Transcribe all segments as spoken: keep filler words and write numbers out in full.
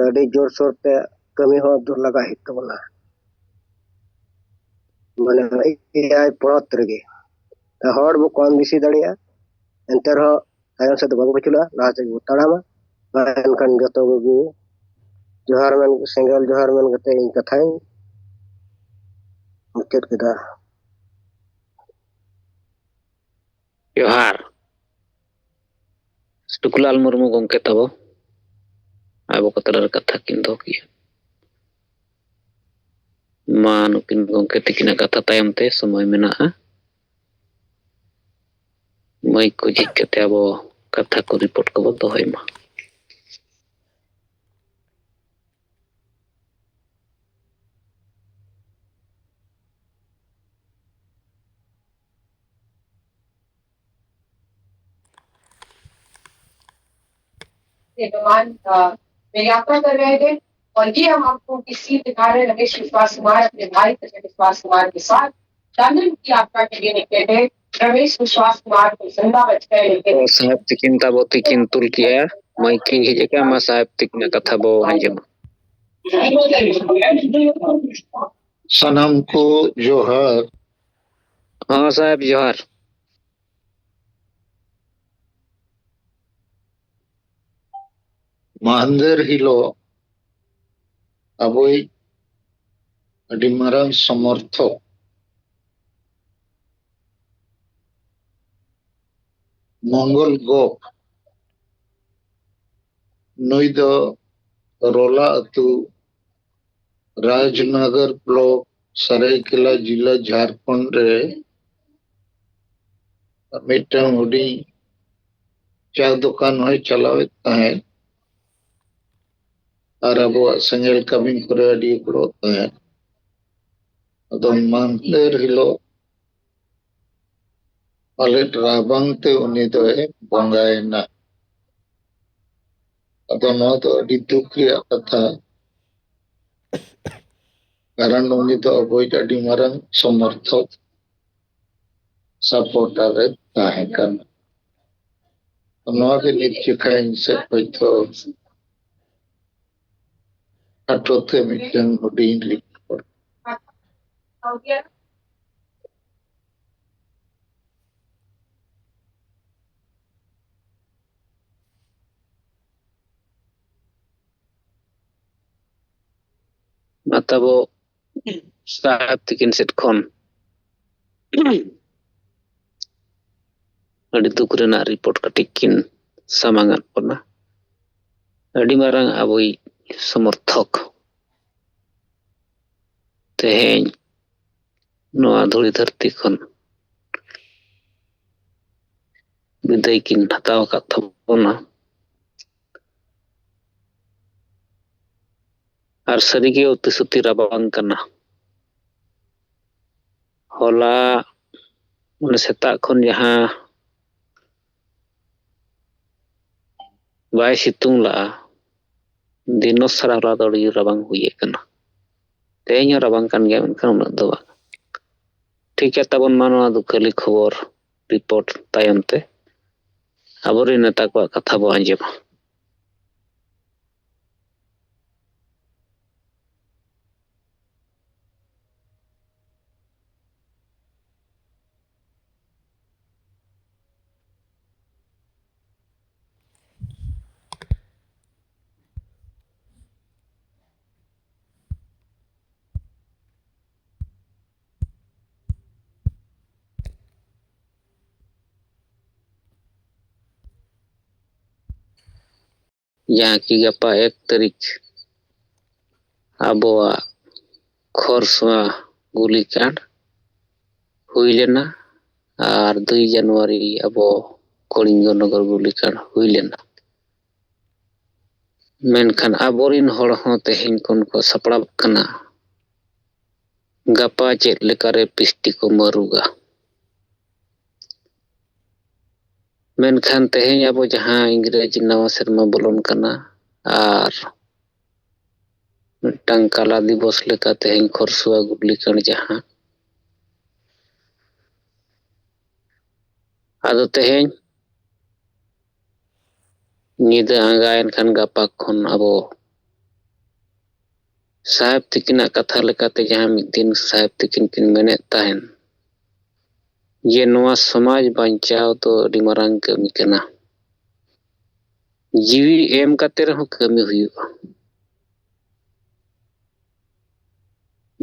ᱟᱹᱰᱤ ᱡᱳᱨᱥᱳᱨ ᱛᱮ ᱠᱟᱹᱢᱤ ᱦᱚᱸ ᱫᱩᱨ ᱞᱟᱜᱟᱣ ᱦᱩᱭᱩᱜ ᱛᱟᱵᱚᱱᱟ᱾ ᱢᱟᱱᱮ ᱮᱭᱟᱭ ᱯᱚᱱᱚᱛ ᱨᱮᱜᱮ ᱦᱚᱲ ᱵᱚ ᱠᱚᱢ ᱵᱮᱥᱤ ᱫᱟᱲᱮᱭᱟᱜᱼᱟ, ᱮᱱᱛᱮ ᱨᱮᱦᱚᱸ ᱛᱟᱭᱚᱢ ᱥᱮᱫ ᱫᱚ ᱵᱟᱵᱚ ᱯᱟᱹᱪᱷᱞᱟᱹᱜᱼᱟ, ᱞᱟᱦᱟ ᱥᱮᱫ ᱜᱮᱵᱚ ᱛᱟᱲᱟᱢᱟ᱾ ᱢᱟ ᱮᱱᱠᱷᱟᱱ ᱡᱚᱛᱚ ᱠᱚᱜᱮ ᱡᱚᱦᱟᱨ ᱢᱮᱱ, ᱥᱮᱸᱜᱮᱞ ᱡᱚᱦᱟᱨ ᱢᱮᱱ ᱠᱟᱛᱮ ᱤᱧ ᱠᱟᱛᱷᱟᱧ ᱢᱩᱪᱟᱹᱫ ᱠᱮᱫᱟ᱾ ᱡᱚᱦᱟᱨ᱾ ᱥᱩᱠᱞᱟᱞ ᱢᱩᱨᱢᱩ ᱜᱚᱢᱠᱮ ᱛᱟᱵᱚ ᱟᱵᱚ ᱠᱚ ᱛᱟᱞᱟᱨᱮ ᱠᱟᱛᱷᱟ ᱠᱤᱱ ᱫᱚᱦᱚ ᱠᱮᱜᱼᱟ᱾ ᱢᱟ ᱱᱩᱠᱤᱱ ᱜᱚᱢᱠᱮ ᱛᱤᱠᱤᱱᱟᱜ ᱠᱟᱛᱷᱟ ᱛᱟᱭᱚᱢ ᱛᱮ ᱥᱚᱢᱚᱭ ᱢᱮᱱᱟᱜᱼᱟ, ᱢᱟᱹᱭᱤᱠ ᱠᱚ ᱡᱷᱤᱡ ᱠᱟᱛᱮ ᱟᱵᱚ ᱠᱟᱛᱷᱟ ᱠᱚ ᱨᱤᱯᱳᱨᱴ ᱠᱚᱵᱚ ᱫᱚᱦᱚᱭ ᱢᱟ᱾ के दौरान, अ, वे यात्रा कर रहे थे और ये हम आपको की सीन दिखा रहे हैं रमेश विश्वास कुमार अपने भाई प्रदीप विश्वास कुमार के साथ लंदन की यात्रा के लिए निकले थे। रमेश विश्वास कुमार को जिंदा बच गए, लेकिन ᱚ, ᱥᱟᱦᱮᱵᱽ ᱛᱤᱠᱤᱱ ᱛᱟᱵᱚ ᱛᱤᱠᱤᱱ ᱛᱩᱞ ᱠᱮᱜᱼᱟ᱾ ᱢᱟᱹᱭᱤᱠ ᱦᱮᱡ ᱟᱠᱟᱱ, ᱢᱟ ᱥᱟᱦᱮᱵᱽ ᱛᱤᱠᱤᱱᱟᱜ ᱠᱟᱛᱷᱟ ᱵᱚ ᱟᱸᱡᱚᱢᱟ᱾ ᱥᱟᱱᱟᱢ ᱠᱚ ᱡᱚᱦᱟᱨ᱾ ᱦᱚᱸ ᱥᱟᱦᱮᱵᱽ, ᱡᱚᱦᱟᱨ᱾ ᱢᱟᱦᱫᱮᱨ ᱦᱤᱞᱳᱜ ᱟᱵᱚᱭᱤᱡ ᱟᱹᱰᱤ ᱢᱟᱨᱟᱝ ᱥᱚᱢᱚᱨᱛᱷᱚᱠ ᱢᱚᱝᱜᱚᱞ ᱜᱚᱯ, ᱱᱩᱭ ᱫᱚ ᱨᱚᱞᱟ ᱟᱹᱛᱩ, ᱨᱟᱡᱽᱱᱚᱜᱚᱨ ᱵᱞᱚᱠ, ᱥᱟᱨᱟᱭᱠᱮᱞᱟ ᱡᱤᱞᱟ, ᱡᱷᱟᱲᱠᱷᱚᱸᱰ ᱨᱮ ᱢᱤᱫᱴᱟᱝ ᱦᱩᱰᱤᱧ ᱪᱟ ᱫᱚᱠᱟᱱ ᱦᱚᱸᱭ ᱪᱟᱞᱟᱣᱮᱫ ᱛᱟᱦᱮᱸᱫ᱾ ᱟᱨ ᱟᱵᱚᱣᱟᱜ ᱥᱮᱸᱜᱮᱞ ᱠᱟᱹᱢᱤ ᱠᱚᱨᱮ ᱟᱹᱰᱤ ᱜᱚᱲᱚ ᱛᱟᱦᱮᱸᱫ᱾ ᱟᱫᱚ ᱢᱟᱦᱫᱮᱨ ᱦᱤᱞᱳᱜ ᱯᱟᱞᱮᱫ ᱨᱟᱵᱟᱝ ᱛᱮ ᱩᱱᱤ ᱫᱚᱭ ᱵᱚᱸᱜᱟᱭᱮᱱᱟ᱾ ᱟᱫᱚ ᱱᱚᱣᱟ ᱫᱚ ᱟᱹᱰᱤ ᱫᱩᱠ ᱨᱮᱭᱟᱜ ᱠᱟᱛᱷᱟ, ᱠᱟᱨᱚᱱ ᱩᱱᱤ ᱫᱚ ᱟᱵᱚᱭᱤᱡ ᱟᱹᱰᱤ ᱢᱟᱨᱟᱝ ᱥᱚᱢᱚᱨᱛᱷᱚᱠ, ᱥᱟᱯᱳᱨᱴᱟᱨ ᱮ ᱛᱟᱦᱮᱸ ᱠᱟᱱᱟ᱾ ᱱᱚᱣᱟ ᱜᱮ ᱱᱤᱛ ᱡᱚᱠᱷᱟ ᱤᱧ ᱥᱮᱫ ᱠᱷᱚᱱ ᱫᱚ ᱠᱷᱟᱴᱚ ᱛᱮ ᱢᱤᱫᱴᱟᱝ ᱦᱩᱰᱤᱧ ᱨᱤᱯᱳᱨᱴ᱾ ᱢᱟ ᱛᱟᱵᱚ ᱥᱟᱦᱮᱵ ᱛᱤᱠᱤᱱ ᱥᱮᱫ ᱠᱷᱚᱱ ᱟᱹᱰᱤ ᱫᱩᱠ ᱨᱮᱱᱟᱜ ᱨᱤᱯᱳᱨᱴ ᱠᱟᱹᱴᱤᱡ ᱠᱤᱱ ᱥᱟᱢᱟᱝ ᱟᱫ ᱵᱚᱱᱟ᱾ ᱟᱹᱰᱤ ᱢᱟᱨᱟᱝ ᱟᱵᱚᱭᱤᱡ ᱥᱚᱢᱚᱨᱛᱷᱚᱠ ᱛᱮᱦᱮᱧ ᱱᱚᱣᱟ ᱫᱷᱩᱲᱤ ᱫᱷᱟᱹᱨᱛᱤ ᱠᱷᱚᱱ ᱵᱤᱫᱟᱹᱭ ᱠᱤᱱ ᱦᱟᱛᱟᱣ ᱟᱠᱟᱫ ᱛᱟᱵᱚᱱᱟ᱾ ᱟᱨ ᱥᱟᱹᱨᱤᱜᱮ ᱩᱛᱤ ᱥᱩᱛᱤ ᱨᱟᱵᱟᱝ ᱠᱟᱱᱟ᱾ ᱦᱚᱞᱟ ᱢᱟᱱᱮ ᱥᱮᱛᱟᱜ ᱠᱷᱚᱱ ᱡᱟᱦᱟᱸ ᱵᱟᱭ ᱥᱤᱛᱩᱝ ᱞᱟᱜᱼᱟ, ᱫᱤᱱᱚ ᱥᱟᱨᱟ ᱦᱚᱞᱟ ᱫᱚ ᱟᱹᱰᱤ ᱨᱟᱵᱟᱝ ᱦᱩᱭ ᱟᱠᱟᱱᱟ᱾ ᱛᱮᱦᱮᱧ ᱦᱚᱸ ᱨᱟᱵᱟᱝ ᱠᱟᱱ ᱜᱮᱭᱟ, ᱢᱮᱱᱠᱷᱟᱱ ᱩᱱᱟᱹᱜ ᱫᱚ ᱵᱟᱝ᱾ ᱴᱷᱤᱠ ᱜᱮᱭᱟ, ᱛᱟᱵᱚᱱ ᱢᱟ ᱱᱚᱣᱟ ᱫᱩᱠᱷᱟᱹᱞᱤ ᱠᱷᱚᱵᱚᱨ ᱨᱤᱯᱳᱨᱴ ᱛᱟᱭᱚᱢ ᱛᱮ ᱟᱵᱚᱨᱮᱱ ᱱᱮᱛᱟ ᱠᱚᱣᱟᱜ ᱠᱟᱛᱷᱟ ᱵᱚ ᱟᱸᱡᱚᱢᱟ᱾ ᱡᱟᱦᱟᱸ ᱠᱤ ᱜᱟᱯᱟ ᱮᱠ ᱛᱟᱹᱨᱤᱠᱷ ᱟᱵᱚᱣᱟᱜ ᱠᱷᱚᱨᱥᱚᱣᱟ ᱜᱩᱞᱤ ᱠᱟᱸᱰ ᱦᱩᱭ ᱞᱮᱱᱟ, ᱟᱨ ᱫᱩᱭ ᱡᱟᱱᱩᱣᱟᱨᱤ ᱟᱵᱚ ᱠᱚᱞᱤᱝᱜᱚ ᱱᱚᱜᱚᱨ ᱜᱩᱞᱤ ᱠᱟᱸᱰ ᱦᱩᱭ ᱞᱮᱱᱟ᱾ ᱢᱮᱱᱠᱷᱟᱱ ᱟᱵᱚᱨᱤᱱ ᱦᱚᱲ ᱦᱚᱸ ᱛᱮᱦᱮᱧ ᱠᱷᱚᱱ ᱠᱚ ᱥᱟᱯᱲᱟᱣ ᱠᱟᱱᱟ, ᱜᱟᱯᱟ ᱪᱮᱫ ᱞᱮᱠᱟᱨᱮ ᱯᱤᱥᱴᱤ ᱠᱚ ᱢᱟᱹᱨᱩᱜᱟ᱾ ᱢᱮᱱᱠᱷᱟᱱ ᱛᱮᱦᱮᱧ ᱟᱵᱚ ᱡᱟᱦᱟᱸ ᱤᱝᱨᱮᱡᱤ ᱱᱟᱣᱟ ᱥᱮᱨᱢᱟ ᱵᱚᱞᱚᱱ ᱠᱟᱱᱟ, ᱟᱨ ᱢᱤᱫᱴᱟᱝ ᱠᱟᱞᱟ ᱫᱤᱵᱚᱥ ᱞᱮᱠᱟ ᱛᱮᱦᱮᱧ ᱠᱷᱚᱨᱥᱚᱣᱟ ᱜᱩᱞᱤ ᱠᱟᱸᱰ ᱡᱟᱦᱟᱸ, ᱟᱫᱚ ᱛᱮᱦᱮᱧ ᱧᱤᱫᱟᱹ ᱟᱸᱜᱟᱭᱮᱱ ᱠᱷᱟᱱ ᱜᱟᱯᱟ ᱠᱷᱚᱱ ᱟᱵᱚ ᱥᱟᱦᱮᱵᱽ ᱛᱤᱠᱤᱱᱟᱜ ᱠᱟᱛᱷᱟ ᱞᱮᱠᱟᱛᱮ, ᱡᱟᱦᱟᱸ ᱢᱤᱫ ᱫᱤᱱ ᱥᱟᱦᱮᱵᱽ ᱛᱤᱠᱤᱱ ᱠᱤᱱ ᱢᱮᱱᱮᱫ ᱛᱟᱦᱮᱱ ᱡᱮ ᱱᱚᱣᱟ ᱥᱚᱢᱟᱡᱽ ᱵᱟᱧᱪᱟᱣ ᱫᱚ ᱟᱹᱰᱤ ᱢᱟᱨᱟᱝ ᱠᱟᱹᱢᱤ ᱠᱟᱱᱟ᱾ ᱡᱤᱣᱤ ᱮᱢ ᱠᱟᱛᱮ ᱨᱮᱦᱚᱸ ᱠᱟᱹᱢᱤ ᱦᱩᱭᱩᱜᱼᱟ᱾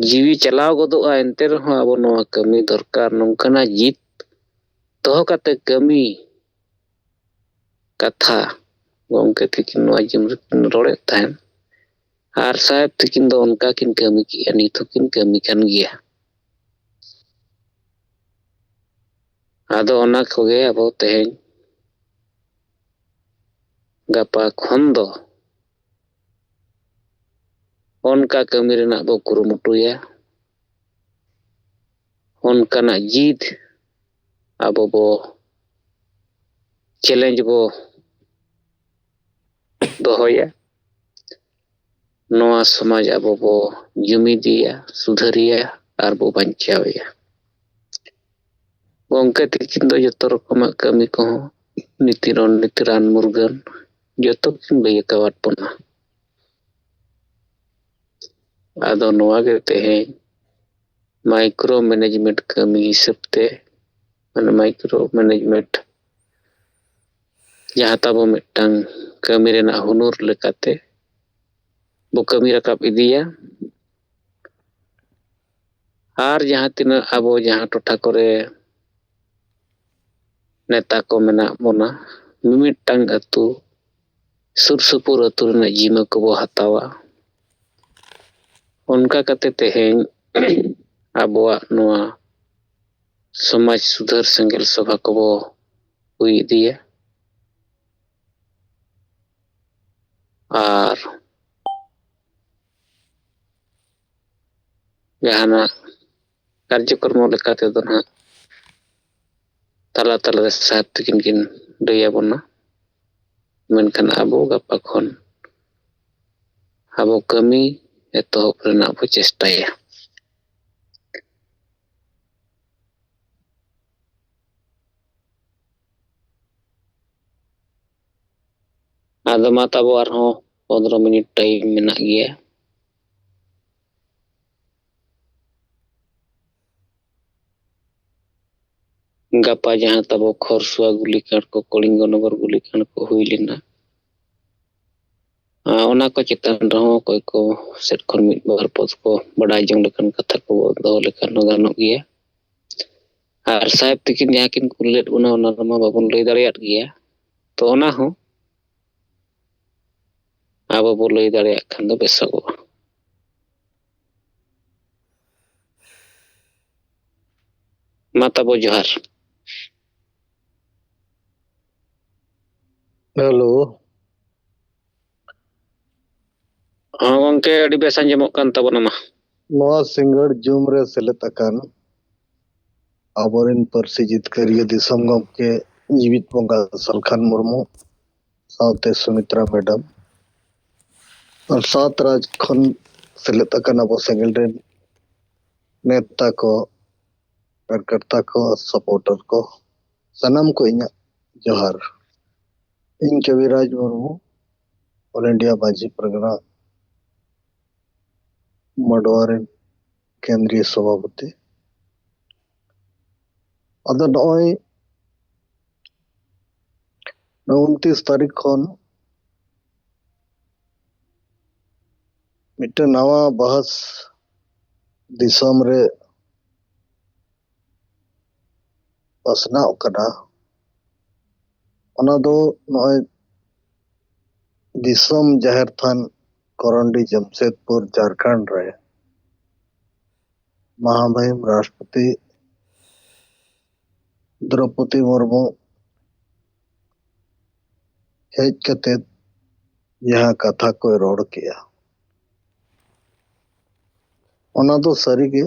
ᱡᱤᱣᱤ ᱪᱟᱞᱟᱣ ᱜᱚᱫᱚᱜᱼᱟ, ᱮᱱᱛᱮ ᱨᱮᱦᱚᱸ ᱟᱵᱚ ᱱᱚᱣᱟ ᱠᱟᱹᱢᱤ ᱫᱚᱨᱠᱟᱨ᱾ ᱱᱚᱝᱠᱟᱱᱟᱜ ᱡᱤᱫ ᱫᱚᱦᱚ ᱠᱟᱛᱮ ᱠᱟᱹᱢᱤ ᱠᱟᱛᱷᱟ ᱜᱚᱢᱠᱮ ᱛᱤᱠᱤᱱ ᱱᱚᱣᱟ ᱡᱤᱢ ᱨᱮᱠᱤᱱ ᱨᱚᱲᱮᱫ ᱛᱟᱦᱮᱸᱫ᱾ ᱟᱨ ᱥᱟᱦᱮᱵᱽ ᱛᱤᱠᱤᱱ ᱫᱚ ᱚᱱᱠᱟ ᱠᱤᱱ ᱠᱟᱹᱢᱤ ᱠᱮᱜᱼᱟ, ᱱᱤᱛ ᱦᱚᱸᱠᱤᱱ ᱠᱟᱹᱢᱤ ᱠᱟᱱ ᱜᱮᱭᱟ᱾ ᱟᱫᱚ ᱚᱱᱟ ᱠᱚᱜᱮ ᱟᱵᱚ ᱛᱮᱦᱮᱧ ᱜᱟᱯᱟ ᱠᱷᱚᱱ ᱫᱚ ᱚᱱᱠᱟ ᱠᱟᱹᱢᱤ ᱨᱮᱱᱟᱜ ᱵᱚ ᱠᱩᱨᱩᱢᱩᱴᱩᱭᱟ, ᱚᱱᱠᱟᱱᱟᱜ ᱡᱤᱫ ᱟᱵᱚ ᱵᱚ ᱪᱮᱞᱮᱧᱡᱽ ᱵᱚ ᱫᱚᱦᱚᱭᱟ᱾ ᱱᱚᱣᱟ ᱥᱚᱢᱟᱡᱽ ᱟᱵᱚ ᱵᱚ ᱡᱩᱢᱤᱫᱮᱭᱟ, ᱥᱩᱫᱷᱟᱹᱨᱮᱭᱟ ᱟᱨ ᱵᱚ ᱵᱟᱧᱪᱟᱣᱮᱭᱟ᱾ ᱜᱚᱢᱠᱮ ᱛᱤᱠᱤᱱ ᱫᱚ ᱡᱚᱛᱚ ᱨᱚᱠᱚᱢᱟᱜ ᱠᱟᱹᱢᱤ ᱠᱚᱦᱚᱸ ᱱᱤᱛᱤ ᱨᱚᱱ ᱱᱤᱛᱤ ᱨᱟᱱ ᱢᱩᱨᱜᱟᱹᱱ ᱡᱚᱛᱚ ᱠᱤᱱ ᱞᱟᱹᱭ ᱟᱠᱟᱣᱟᱫ ᱵᱚᱱᱟ᱾ ᱟᱫᱚ ᱱᱚᱣᱟ ᱜᱮ ᱛᱮᱦᱮᱧ ᱢᱟᱭᱠᱨᱳ ᱢᱮᱱᱮᱡᱽᱢᱮᱱᱴ ᱠᱟᱹᱢᱤ ᱦᱤᱥᱟᱹᱵ ᱛᱮ, ᱢᱟᱱᱮ ᱢᱟᱭᱠᱨᱳ ᱢᱮᱱᱮᱡᱽᱢᱮᱱᱴ ᱡᱟᱦᱟᱸ ᱛᱟᱵᱚ ᱢᱤᱫᱴᱟᱝ ᱠᱟᱹᱢᱤ ᱨᱮᱱᱟᱜ ᱦᱩᱱᱟᱹᱨ ᱞᱮᱠᱟᱛᱮ ᱵᱚ ᱠᱟᱹᱢᱤ ᱨᱟᱠᱟᱵ ᱤᱫᱤᱭᱟ᱾ ᱟᱨ ᱡᱟᱦᱟᱸ ᱛᱤᱱᱟᱹᱜ ᱟᱵᱚ ᱡᱟᱦᱟᱸ ᱴᱚᱴᱷᱟ ᱠᱚᱨᱮ ᱱᱮᱛᱟ ᱠᱚ ᱢᱮᱱᱟᱜ ᱵᱚᱱᱟ, ᱢᱤᱢᱤᱫᱴᱟᱝ ᱟᱹᱛᱩ, ᱥᱩᱨ ᱥᱩᱯᱩᱨ ᱟᱹᱛᱩ ᱨᱮᱱᱟᱜ ᱡᱤᱢᱟᱹ ᱠᱚᱵᱚ ᱦᱟᱛᱟᱣᱟ᱾ ᱚᱱᱠᱟ ᱠᱟᱛᱮ ᱛᱮᱦᱮᱧ ᱟᱵᱚᱣᱟᱜ ᱱᱚᱣᱟ ᱥᱚᱢᱟᱡᱽ ᱥᱩᱫᱷᱟᱹᱨ ᱥᱮᱸᱜᱮᱞ ᱥᱚᱵᱷᱟ ᱠᱚᱵᱚ ᱦᱩᱭ ᱤᱫᱤᱭᱟ᱾ ᱟᱨ ᱡᱟᱦᱟᱱᱟᱜ ᱠᱟᱨᱡᱚᱠᱨᱚᱢ ᱞᱮᱠᱟ ᱛᱮᱫᱚ ᱱᱟᱦᱟᱜ ᱛᱟᱞᱟ ᱛᱟᱞᱟ ᱨᱮ ᱥᱟᱦᱮᱵᱽ ᱛᱤᱠᱤᱱ ᱠᱤᱱ ᱞᱟᱹᱭ ᱟᱵᱚᱱᱟ᱾ ᱢᱮᱱᱠᱷᱟᱱ ᱟᱵᱚ ᱜᱟᱯᱟ ᱠᱷᱚᱱ ᱟᱵᱚ ᱠᱟᱹᱢᱤ ᱮᱛᱚᱦᱚᱵ ᱨᱮᱱᱟᱜ ᱵᱚ ᱪᱮᱥᱴᱟᱭᱟ᱾ ᱟᱫᱚ ᱢᱟ ᱛᱟᱵᱚ ᱟᱨᱦᱚᱸ ᱯᱚᱱᱫᱽᱨᱚ ᱢᱤᱱᱤᱴ ᱴᱟᱭᱤᱢ ᱢᱮᱱᱟᱜ ᱜᱮᱭᱟ᱾ ᱜᱟᱯᱟ ᱡᱟᱦᱟᱸ ᱛᱟᱵᱚ ᱠᱷᱚᱨᱥᱩᱣᱟ ᱜᱩᱞᱤ ᱠᱟᱸᱰ ᱠᱚ, ᱠᱚᱞᱤᱝᱜᱚ ᱱᱚᱜᱚᱨ ᱜᱩᱞᱤ ᱠᱟᱸᱰ ᱠᱚ ᱦᱩᱭ ᱞᱮᱱᱟ, ᱟᱨ ᱚᱱᱟ ᱠᱚ ᱪᱮᱛᱟᱱ ᱨᱮᱦᱚᱸ ᱚᱠᱚᱭ ᱠᱚ ᱥᱮᱫ ᱠᱷᱚᱱ ᱢᱤᱫ ᱵᱟᱨ ᱯᱚᱫ ᱠᱚ ᱵᱟᱰᱟᱭ ᱡᱚᱝ ᱞᱮᱠᱟᱱ ᱠᱟᱛᱷᱟ ᱠᱚ ᱫᱚᱦᱚ ᱞᱮᱠᱷᱟᱱ ᱦᱚᱸ ᱜᱟᱱᱚᱜ ᱜᱮᱭᱟ᱾ ᱟᱨ ᱥᱟᱦᱮᱵ ᱛᱤᱠᱤᱱ ᱡᱟᱦᱟᱸ ᱠᱤᱱ ᱠᱩᱞ ᱞᱮᱫ ᱵᱚᱱᱟ, ᱚᱱᱟ ᱨᱮᱢᱟ ᱵᱟᱵᱚᱱ ᱞᱟᱹᱭ ᱫᱟᱲᱮᱭᱟᱜ ᱜᱮᱭᱟ᱾ ᱛᱚ, ᱚᱱᱟ ᱦᱚᱸ ᱟᱵᱚ ᱵᱚ ᱞᱟᱹᱭ ᱫᱟᱲᱮᱭᱟᱜ ᱠᱷᱟᱱ ᱫᱚ ᱵᱮᱥᱚᱜᱚᱜᱼᱟ᱾ ᱢᱟ ᱛᱟᱵᱚ ᱡᱚᱦᱟᱨ᱾ ᱦᱮᱞᱳ᱾ ᱦᱚᱸ ᱜᱚᱝᱠᱮ, ᱟᱹᱰᱤ ᱵᱮᱥ ᱟᱸᱡᱚᱢᱚᱜ ᱠᱟᱱ ᱛᱟᱵᱚᱱᱟ᱾ ᱢᱟ᱾ ᱱᱚᱣᱟ ᱥᱤᱸᱜᱟᱹᱲ ᱡᱩᱢ ᱨᱮ ᱥᱮᱞᱮᱫ ᱟᱠᱟᱱ ᱟᱵᱚᱨᱮᱱ ᱯᱟᱹᱨᱥᱤ ᱡᱤᱛᱠᱟᱹᱨᱤᱭᱟᱹ ᱫᱤᱥᱚᱢ ᱜᱚᱢᱠᱮ ᱡᱤᱣᱤᱫ ᱵᱚᱸᱜᱟ ᱥᱟᱞᱠᱷᱟᱱ ᱢᱩᱨᱢᱩ ᱥᱟᱶᱛᱮ ᱥᱩᱢᱤᱛᱨᱟ ᱢᱮᱰᱟᱢ, ᱟᱨ ᱥᱟᱛ ᱨᱟᱡᱽ ᱠᱷᱚᱱ ᱥᱮᱞᱮᱫ ᱟᱠᱟᱱ ᱟᱵᱚ ᱥᱮᱸᱜᱮᱞ ᱨᱮᱱ ᱱᱮᱛᱟ ᱠᱚ, ᱠᱟᱨᱠᱟᱨᱛᱟ ᱠᱚ, ᱥᱟᱯᱳᱨᱴᱟᱨ ᱠᱚ, ᱥᱟᱱᱟᱢ ᱠᱚ ᱤᱧᱟᱹᱜ ᱡᱚᱦᱟᱨ᱾ ᱤᱧ ᱠᱚᱵᱤᱨᱟᱡᱽ ᱢᱩᱨᱢᱩ, ᱚᱞ ᱤᱱᱰᱤᱭᱟ ᱢᱟᱹᱡᱷᱤ ᱯᱟᱨᱜᱟᱱᱟ ᱢᱟᱰᱣᱟ ᱨᱮᱱ ᱠᱮᱱᱫᱨᱤᱭᱚ ᱥᱚᱵᱷᱟᱯᱚᱛᱤ᱾ ᱟᱫᱚ ᱱᱚᱜᱼᱚᱭ ᱩᱱᱛᱤᱥ ᱛᱟᱹᱨᱤᱠᱷ ᱠᱷᱚᱱ ᱢᱤᱫᱴᱟᱝ ᱱᱟᱣᱟ ᱵᱟᱦᱟᱥ ᱫᱤᱥᱚᱢ ᱨᱮ ᱯᱟᱥᱱᱟᱣ ᱠᱟᱱᱟ᱾ ᱚᱱᱟ ᱫᱚ ᱱᱚᱜᱼᱚᱭ ᱫᱤᱥᱚᱢ ᱡᱟᱦᱮᱨ ᱛᱷᱟᱱ ᱠᱚᱨᱚᱱᱰᱤ ᱡᱟᱢᱥᱮᱫᱽᱯᱩᱨ ᱡᱷᱟᱨᱠᱷᱚᱸᱰ ᱨᱮ ᱢᱟᱦᱟᱢᱟᱦᱤᱢ ᱨᱟᱥᱴᱨᱚᱯᱚᱛᱤ ᱫᱨᱚᱯᱚᱫᱤ ᱢᱩᱨᱢᱩ ᱦᱮᱡ ᱠᱟᱛᱮ ᱡᱟᱦᱟᱸ ᱠᱟᱛᱷᱟ ᱠᱚᱭ ᱨᱚᱲ ᱠᱮᱜᱼᱟ, ᱚᱱᱟ ᱫᱚ ᱥᱟᱹᱨᱤᱜᱮ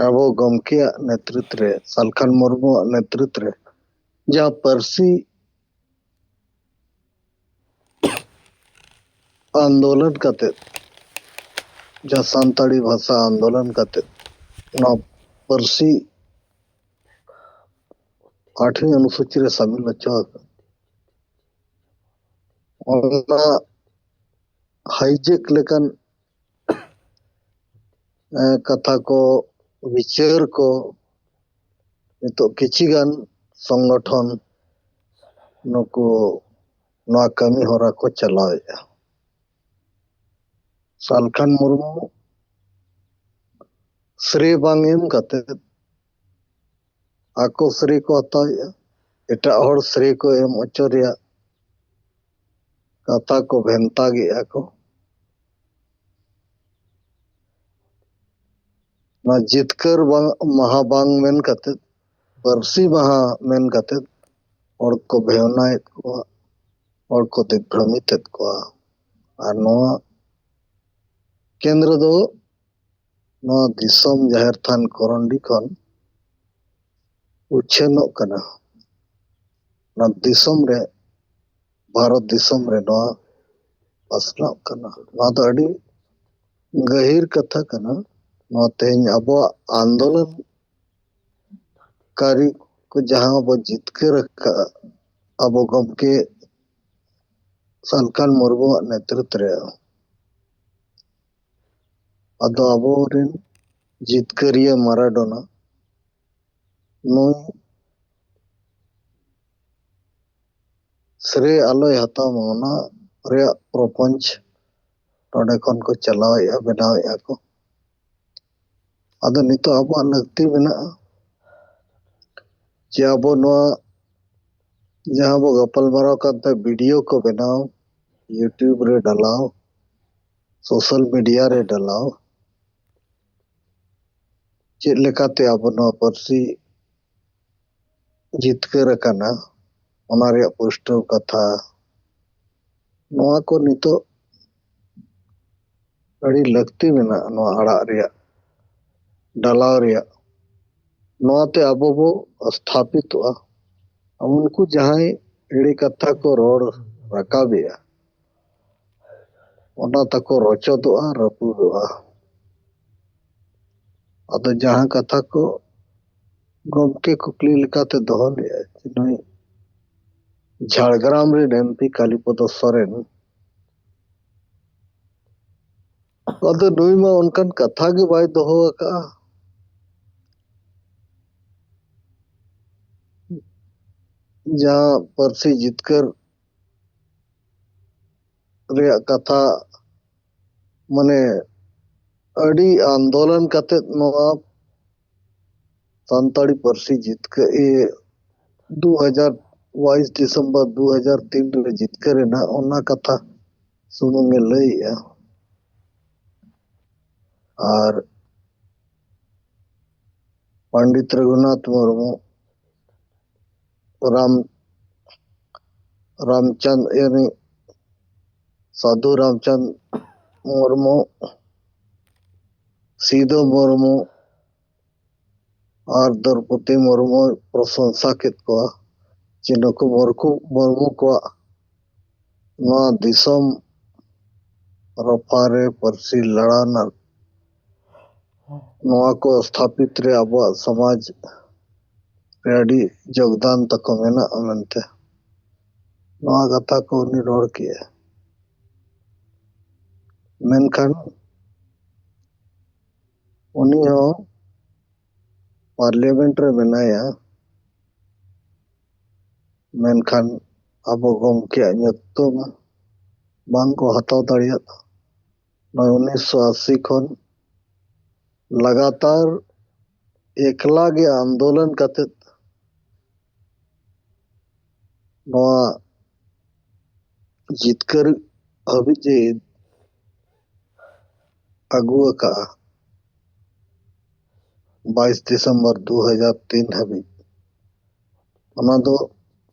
ᱟᱵᱚ ᱜᱚᱢᱠᱮᱭᱟᱜ ᱱᱮᱛᱨᱤᱛ ᱨᱮ, ᱥᱟᱞᱠᱷᱟᱱ ᱢᱩᱨᱢᱩᱣᱟᱜ ᱱᱮᱛᱨᱤᱛ ᱨᱮ ᱡᱟᱦᱟᱸ ᱯᱟᱹᱨᱥᱤ ᱟᱱᱫᱳᱞᱚᱱ ᱠᱟᱛᱮ, ᱡᱟᱦᱟᱸ ᱥᱟᱱᱛᱟᱲᱤ ᱵᱷᱟᱥᱟ ᱟᱱᱫᱳᱞᱚᱱ ᱠᱟᱛᱮ ᱱᱚᱣᱟ ᱯᱟᱹᱨᱥᱤ ᱟᱴᱷᱣᱤ ᱚᱱᱩᱥᱩᱪᱤ ᱨᱮ ᱥᱟᱢᱤᱞ ᱦᱚᱪᱚ ᱟᱠᱟᱱ, ᱚᱱᱟ ᱦᱟᱭᱡᱮᱠ ᱞᱮᱠᱟᱱ, ᱮ, ᱠᱟᱛᱷᱟ ᱠᱚ, ᱵᱤᱪᱟᱹᱨ ᱠᱚ, ᱱᱤᱛᱚᱜ ᱠᱤᱪᱷᱤ ᱜᱟᱱ ᱥᱚᱝᱜᱚᱴᱷᱚᱱ ᱱᱩᱠᱩ ᱱᱚᱣᱟ ᱠᱟᱹᱢᱤ ᱦᱚᱨᱟ ᱠᱚ ᱪᱟᱞᱟᱣᱮᱫᱼᱟ᱾ ᱥᱟᱞᱠᱷᱟᱱ ᱢᱩᱨᱢᱩ ᱥᱨᱮ ᱵᱟᱝ ᱮᱢ ᱠᱟᱛᱮ ᱟᱠᱚ ᱥᱨᱮ ᱠᱚ ᱦᱟᱛᱟᱣᱮᱫᱼᱟ, ᱮᱴᱟᱜ ᱦᱚᱲ ᱥᱨᱮ ᱠᱚ ᱮᱢ ᱦᱚᱪᱚ ᱨᱮᱭᱟᱜ ᱠᱟᱛᱷᱟ ᱠᱚ ᱵᱷᱮᱱᱛᱟ ᱜᱮᱜᱼᱟ ᱠᱚ᱾ ᱱᱚᱣᱟ ᱡᱤᱛᱠᱟᱹᱨ ᱵᱟᱝ, ᱢᱟᱦᱟ ᱵᱟᱝ ᱢᱮᱱ ᱠᱟᱛᱮᱫ, ᱯᱟᱹᱨᱥᱤ ᱢᱟᱦᱟ ᱢᱮᱱ ᱠᱟᱛᱮᱫ ᱦᱚᱲ ᱠᱚ ᱵᱷᱮᱣᱱᱟᱭᱮᱫ ᱠᱚᱣᱟ, ᱦᱚᱲ ᱠᱚ ᱫᱤᱜᱽᱵᱷᱨᱚᱢᱤᱛᱮᱫ ᱠᱚᱣᱟ᱾ ᱟᱨ ᱱᱚᱣᱟ ᱠᱮᱱᱫᱨᱚ ᱫᱚ ᱱᱚᱣᱟ ᱫᱤᱥᱚᱢ ᱡᱟᱦᱮᱨ ᱛᱷᱟᱱ ᱠᱚᱨᱚᱱᱰᱤ ᱠᱷᱚᱱ ᱩᱪᱷᱟᱹᱱᱚᱜ ᱠᱟᱱᱟ᱾ ᱱᱚᱣᱟ ᱫᱤᱥᱚᱢ ᱨᱮ, ᱵᱷᱟᱨᱚᱛ ᱫᱤᱥᱚᱢ ᱨᱮ ᱱᱚᱣᱟ ᱯᱟᱥᱱᱟᱜ ᱠᱟᱱᱟ᱾ ᱱᱚᱣᱟ ᱫᱚ ᱟᱹᱰᱤ ᱜᱟᱹᱦᱤᱨ ᱠᱟᱛᱷᱟ ᱠᱟᱱᱟ᱾ ᱱᱚᱣᱟ ᱛᱮᱦᱮᱧ ᱟᱵᱚᱣᱟᱜ ᱟᱱᱫᱳᱞᱚᱱ ᱠᱟᱹᱨᱤ ᱠᱚ ᱡᱟᱦᱟᱸ ᱵᱚ ᱡᱤᱛᱠᱟᱹᱨ ᱟᱠᱟᱫ ᱟᱵᱚ ᱜᱚᱢᱠᱮ ᱥᱟᱞᱠᱷᱟᱱ ᱢᱩᱨᱢᱩᱣᱟᱜ ᱱᱮᱛᱨᱤᱛᱵ ᱨᱮ, ᱟᱫᱚ ᱟᱵᱚᱨᱮᱱ ᱡᱤᱛᱠᱟᱹᱨᱤᱭᱟᱹ ᱢᱟᱨᱟᱰᱳᱱᱟ ᱱᱩᱭ ᱥᱨᱮ ᱟᱞᱚᱭ ᱦᱟᱛᱟᱣ ᱢᱟ, ᱚᱱᱟ ᱨᱮᱭᱟᱜ ᱯᱨᱚᱯᱚᱧᱪ ᱱᱚᱰᱮ ᱠᱷᱚᱱ ᱠᱚ ᱪᱟᱞᱟᱣᱮᱫᱼᱟ, ᱵᱮᱱᱟᱣᱮᱫᱼᱟ ᱠᱚ᱾ ᱟᱫᱚ ᱱᱤᱛᱚᱜ ᱟᱵᱚᱣᱟᱜ ᱞᱟᱹᱠᱛᱤ ᱢᱮᱱᱟᱜᱼᱟ ᱡᱮ ᱟᱵᱚ ᱱᱚᱣᱟ ᱡᱟᱦᱟᱸ ᱵᱚ ᱜᱟᱯᱟᱞᱢᱟᱨᱟᱣ ᱠᱟᱱ ᱛᱟᱦᱮᱸ, ᱵᱷᱤᱰᱤᱭᱳ ᱠᱚ ᱵᱮᱱᱟᱣ, YouTube ᱨᱮ ᱰᱟᱞᱟᱣ, ᱥᱳᱥᱟᱞ ᱢᱤᱰᱤᱭᱟ ᱨᱮ ᱰᱟᱞᱟᱣ, ᱪᱮᱫ ᱞᱮᱠᱟᱛᱮ ᱟᱵᱚ ᱱᱚᱣᱟ ᱯᱟᱹᱨᱥᱤ ᱡᱤᱛᱠᱟᱹᱨ ᱟᱠᱟᱱᱟ, ᱚᱱᱟ ᱨᱮᱭᱟᱜ ᱯᱩᱥᱴᱟᱹᱣ ᱠᱟᱛᱷᱟ, ᱱᱚᱣᱟ ᱠᱚ ᱱᱤᱛᱚᱜ ᱟᱹᱰᱤ ᱞᱟᱹᱠᱛᱤ ᱢᱮᱱᱟᱜᱼᱟ, ᱱᱚᱣᱟ ᱟᱲᱟᱜ ᱨᱮᱭᱟᱜ, ᱰᱟᱞᱟᱣ ᱨᱮᱭᱟᱜ᱾ ᱱᱚᱣᱟᱛᱮ ᱟᱵᱚ ᱵᱚ ᱥᱛᱷᱟᱯᱤᱛᱚᱜᱼᱟ᱾ ᱩᱱᱠᱩ ᱡᱟᱦᱟᱸᱭ ᱮᱲᱮ ᱠᱟᱛᱷᱟ ᱠᱚ ᱨᱚᱲ ᱨᱟᱠᱟᱵᱮᱜᱼᱟ, ᱚᱱᱟ ᱛᱟᱠᱚ ᱨᱚᱪᱚᱫᱚᱜᱼᱟ, ᱨᱟᱹᱯᱩᱫᱚᱜᱼᱟ᱾ ᱟᱫᱚ ᱡᱟᱦᱟᱸ ᱠᱟᱛᱷᱟ ᱠᱚ ᱜᱚᱢᱠᱮ ᱠᱩᱠᱞᱤ ᱞᱮᱠᱟᱛᱮ ᱫᱚᱦᱚ ᱞᱮᱫᱼᱟ, ᱡᱮ ᱱᱩᱭ ᱡᱷᱟᱲᱜᱨᱟᱢ ᱨᱮᱱ ᱮᱢᱯᱤ ᱠᱟᱞᱤᱯᱚᱫᱚ ᱥᱚᱨᱮᱱ, ᱟᱫᱚ ᱱᱩᱭ ᱢᱟ ᱚᱱᱠᱟᱱ ᱠᱟᱛᱷᱟ ᱜᱮ ᱵᱟᱭ ᱫᱚᱦᱚ ᱟᱠᱟᱫᱼᱟ᱾ ᱡᱟᱦᱟᱸ ᱯᱟᱹᱨᱥᱤ ᱡᱤᱛᱠᱟᱹᱨ ᱨᱮᱭᱟᱜ ᱠᱟᱛᱷᱟ, ᱢᱟᱱᱮ ᱟᱹᱰᱤ ᱟᱱᱫᱳᱞᱚᱱ ᱠᱟᱛᱮᱫ ᱱᱚᱣᱟ ᱥᱟᱱᱛᱟᱲᱤ ᱯᱟᱹᱨᱥᱤ ᱡᱤᱛᱠᱟᱹᱨ ᱫᱩ ᱦᱟᱡᱟᱨ ᱵᱟᱭᱤᱥ ᱰᱤᱥᱮᱢᱵᱚᱨ ᱫᱩ ᱦᱟᱡᱟᱨ ᱛᱤᱱ ᱨᱮ ᱡᱤᱛᱠᱟᱹᱨ ᱮᱱᱟ, ᱚᱱᱟ ᱠᱟᱛᱷᱟ ᱥᱩᱢᱩᱝ ᱮ ᱞᱟᱹᱭᱮᱜᱼᱟ᱾ ᱟᱨ ᱯᱚᱱᱰᱤᱛ ᱨᱚᱜᱷᱩᱱᱟᱛᱷ ᱢᱩᱨᱢᱩ, ᱨᱟᱢ ᱨᱟᱢᱪᱟᱸᱫᱽ ᱭᱟᱱᱤ ᱥᱟᱫᱷᱩ ᱨᱟᱢᱪᱟᱸᱫᱽ ᱢᱩᱨᱢᱩ, ᱥᱤᱫᱚ ᱢᱩᱨᱢᱩ ᱟᱨ ᱫᱨᱚᱯᱚᱫᱤ ᱢᱩᱨᱢᱩᱭ ᱯᱨᱚᱥᱚᱝᱥᱟ ᱠᱮᱫ ᱠᱚᱣᱟ ᱡᱮ ᱱᱩᱠᱩ ᱢᱩᱨᱠᱩ ᱢᱩᱨᱢᱩ ᱠᱚᱣᱟᱜ ᱱᱚᱣᱟ ᱫᱤᱥᱚᱢ ᱨᱚᱯᱷᱟ ᱨᱮ ᱯᱟᱹᱨᱥᱤ ᱞᱟᱲᱟᱣ ᱨᱮᱱᱟᱜ ᱱᱚᱣᱟ ᱠᱚ ᱥᱛᱷᱟᱯᱤᱛ ᱨᱮ ᱟᱵᱚᱣᱟᱜ ᱥᱚᱢᱟᱡᱽ ᱨᱮ ᱟᱹᱰᱤ ᱡᱳᱜᱽᱫᱟᱱ ᱛᱟᱠᱚ ᱢᱮᱱᱟᱜᱼᱟ ᱢᱮᱱᱛᱮ ᱱᱚᱣᱟ ᱠᱟᱛᱷᱟ ᱠᱚ ᱩᱱᱤ ᱨᱚᱲ ᱠᱮᱜᱼᱟ᱾ ᱢᱮᱱᱠᱷᱟᱱ ᱩᱱᱤ ᱦᱚᱸ ᱯᱟᱨᱞᱤᱭᱟᱢᱮᱱᱴ ᱨᱮ ᱢᱮᱱᱟᱭᱟ, ᱢᱮᱱᱠᱷᱟᱱ ᱟᱵᱚ ᱜᱚᱢᱠᱮᱭᱟᱜ ᱧᱩᱛᱩᱢ ᱵᱟᱝ ᱠᱚ ᱦᱟᱛᱟᱣ ᱫᱟᱲᱮᱭᱟᱫᱟ᱾ ᱱᱚᱜᱼᱚᱭ ᱩᱱᱤᱥᱥᱚ ᱟᱥᱤ ᱠᱷᱚᱱ ᱞᱟᱜᱟᱛᱟᱨ ᱮᱠᱞᱟ ᱜᱮ ᱟᱱᱫᱳᱞᱚᱱ ᱠᱟᱛᱮᱫ ᱱᱚᱣᱟ ᱡᱤᱛᱠᱟᱹᱨ ᱦᱟᱹᱵᱤᱡ ᱮ ᱟᱹᱜᱩ ᱟᱠᱟᱫᱼᱟ, ᱵᱟᱭᱤᱥ ᱰᱤᱥᱮᱢᱵᱚᱨ ᱫᱩ ᱦᱟᱡᱟᱨ ᱛᱤᱱ ᱦᱟᱹᱵᱤᱡ᱾ ᱚᱱᱟ ᱫᱚ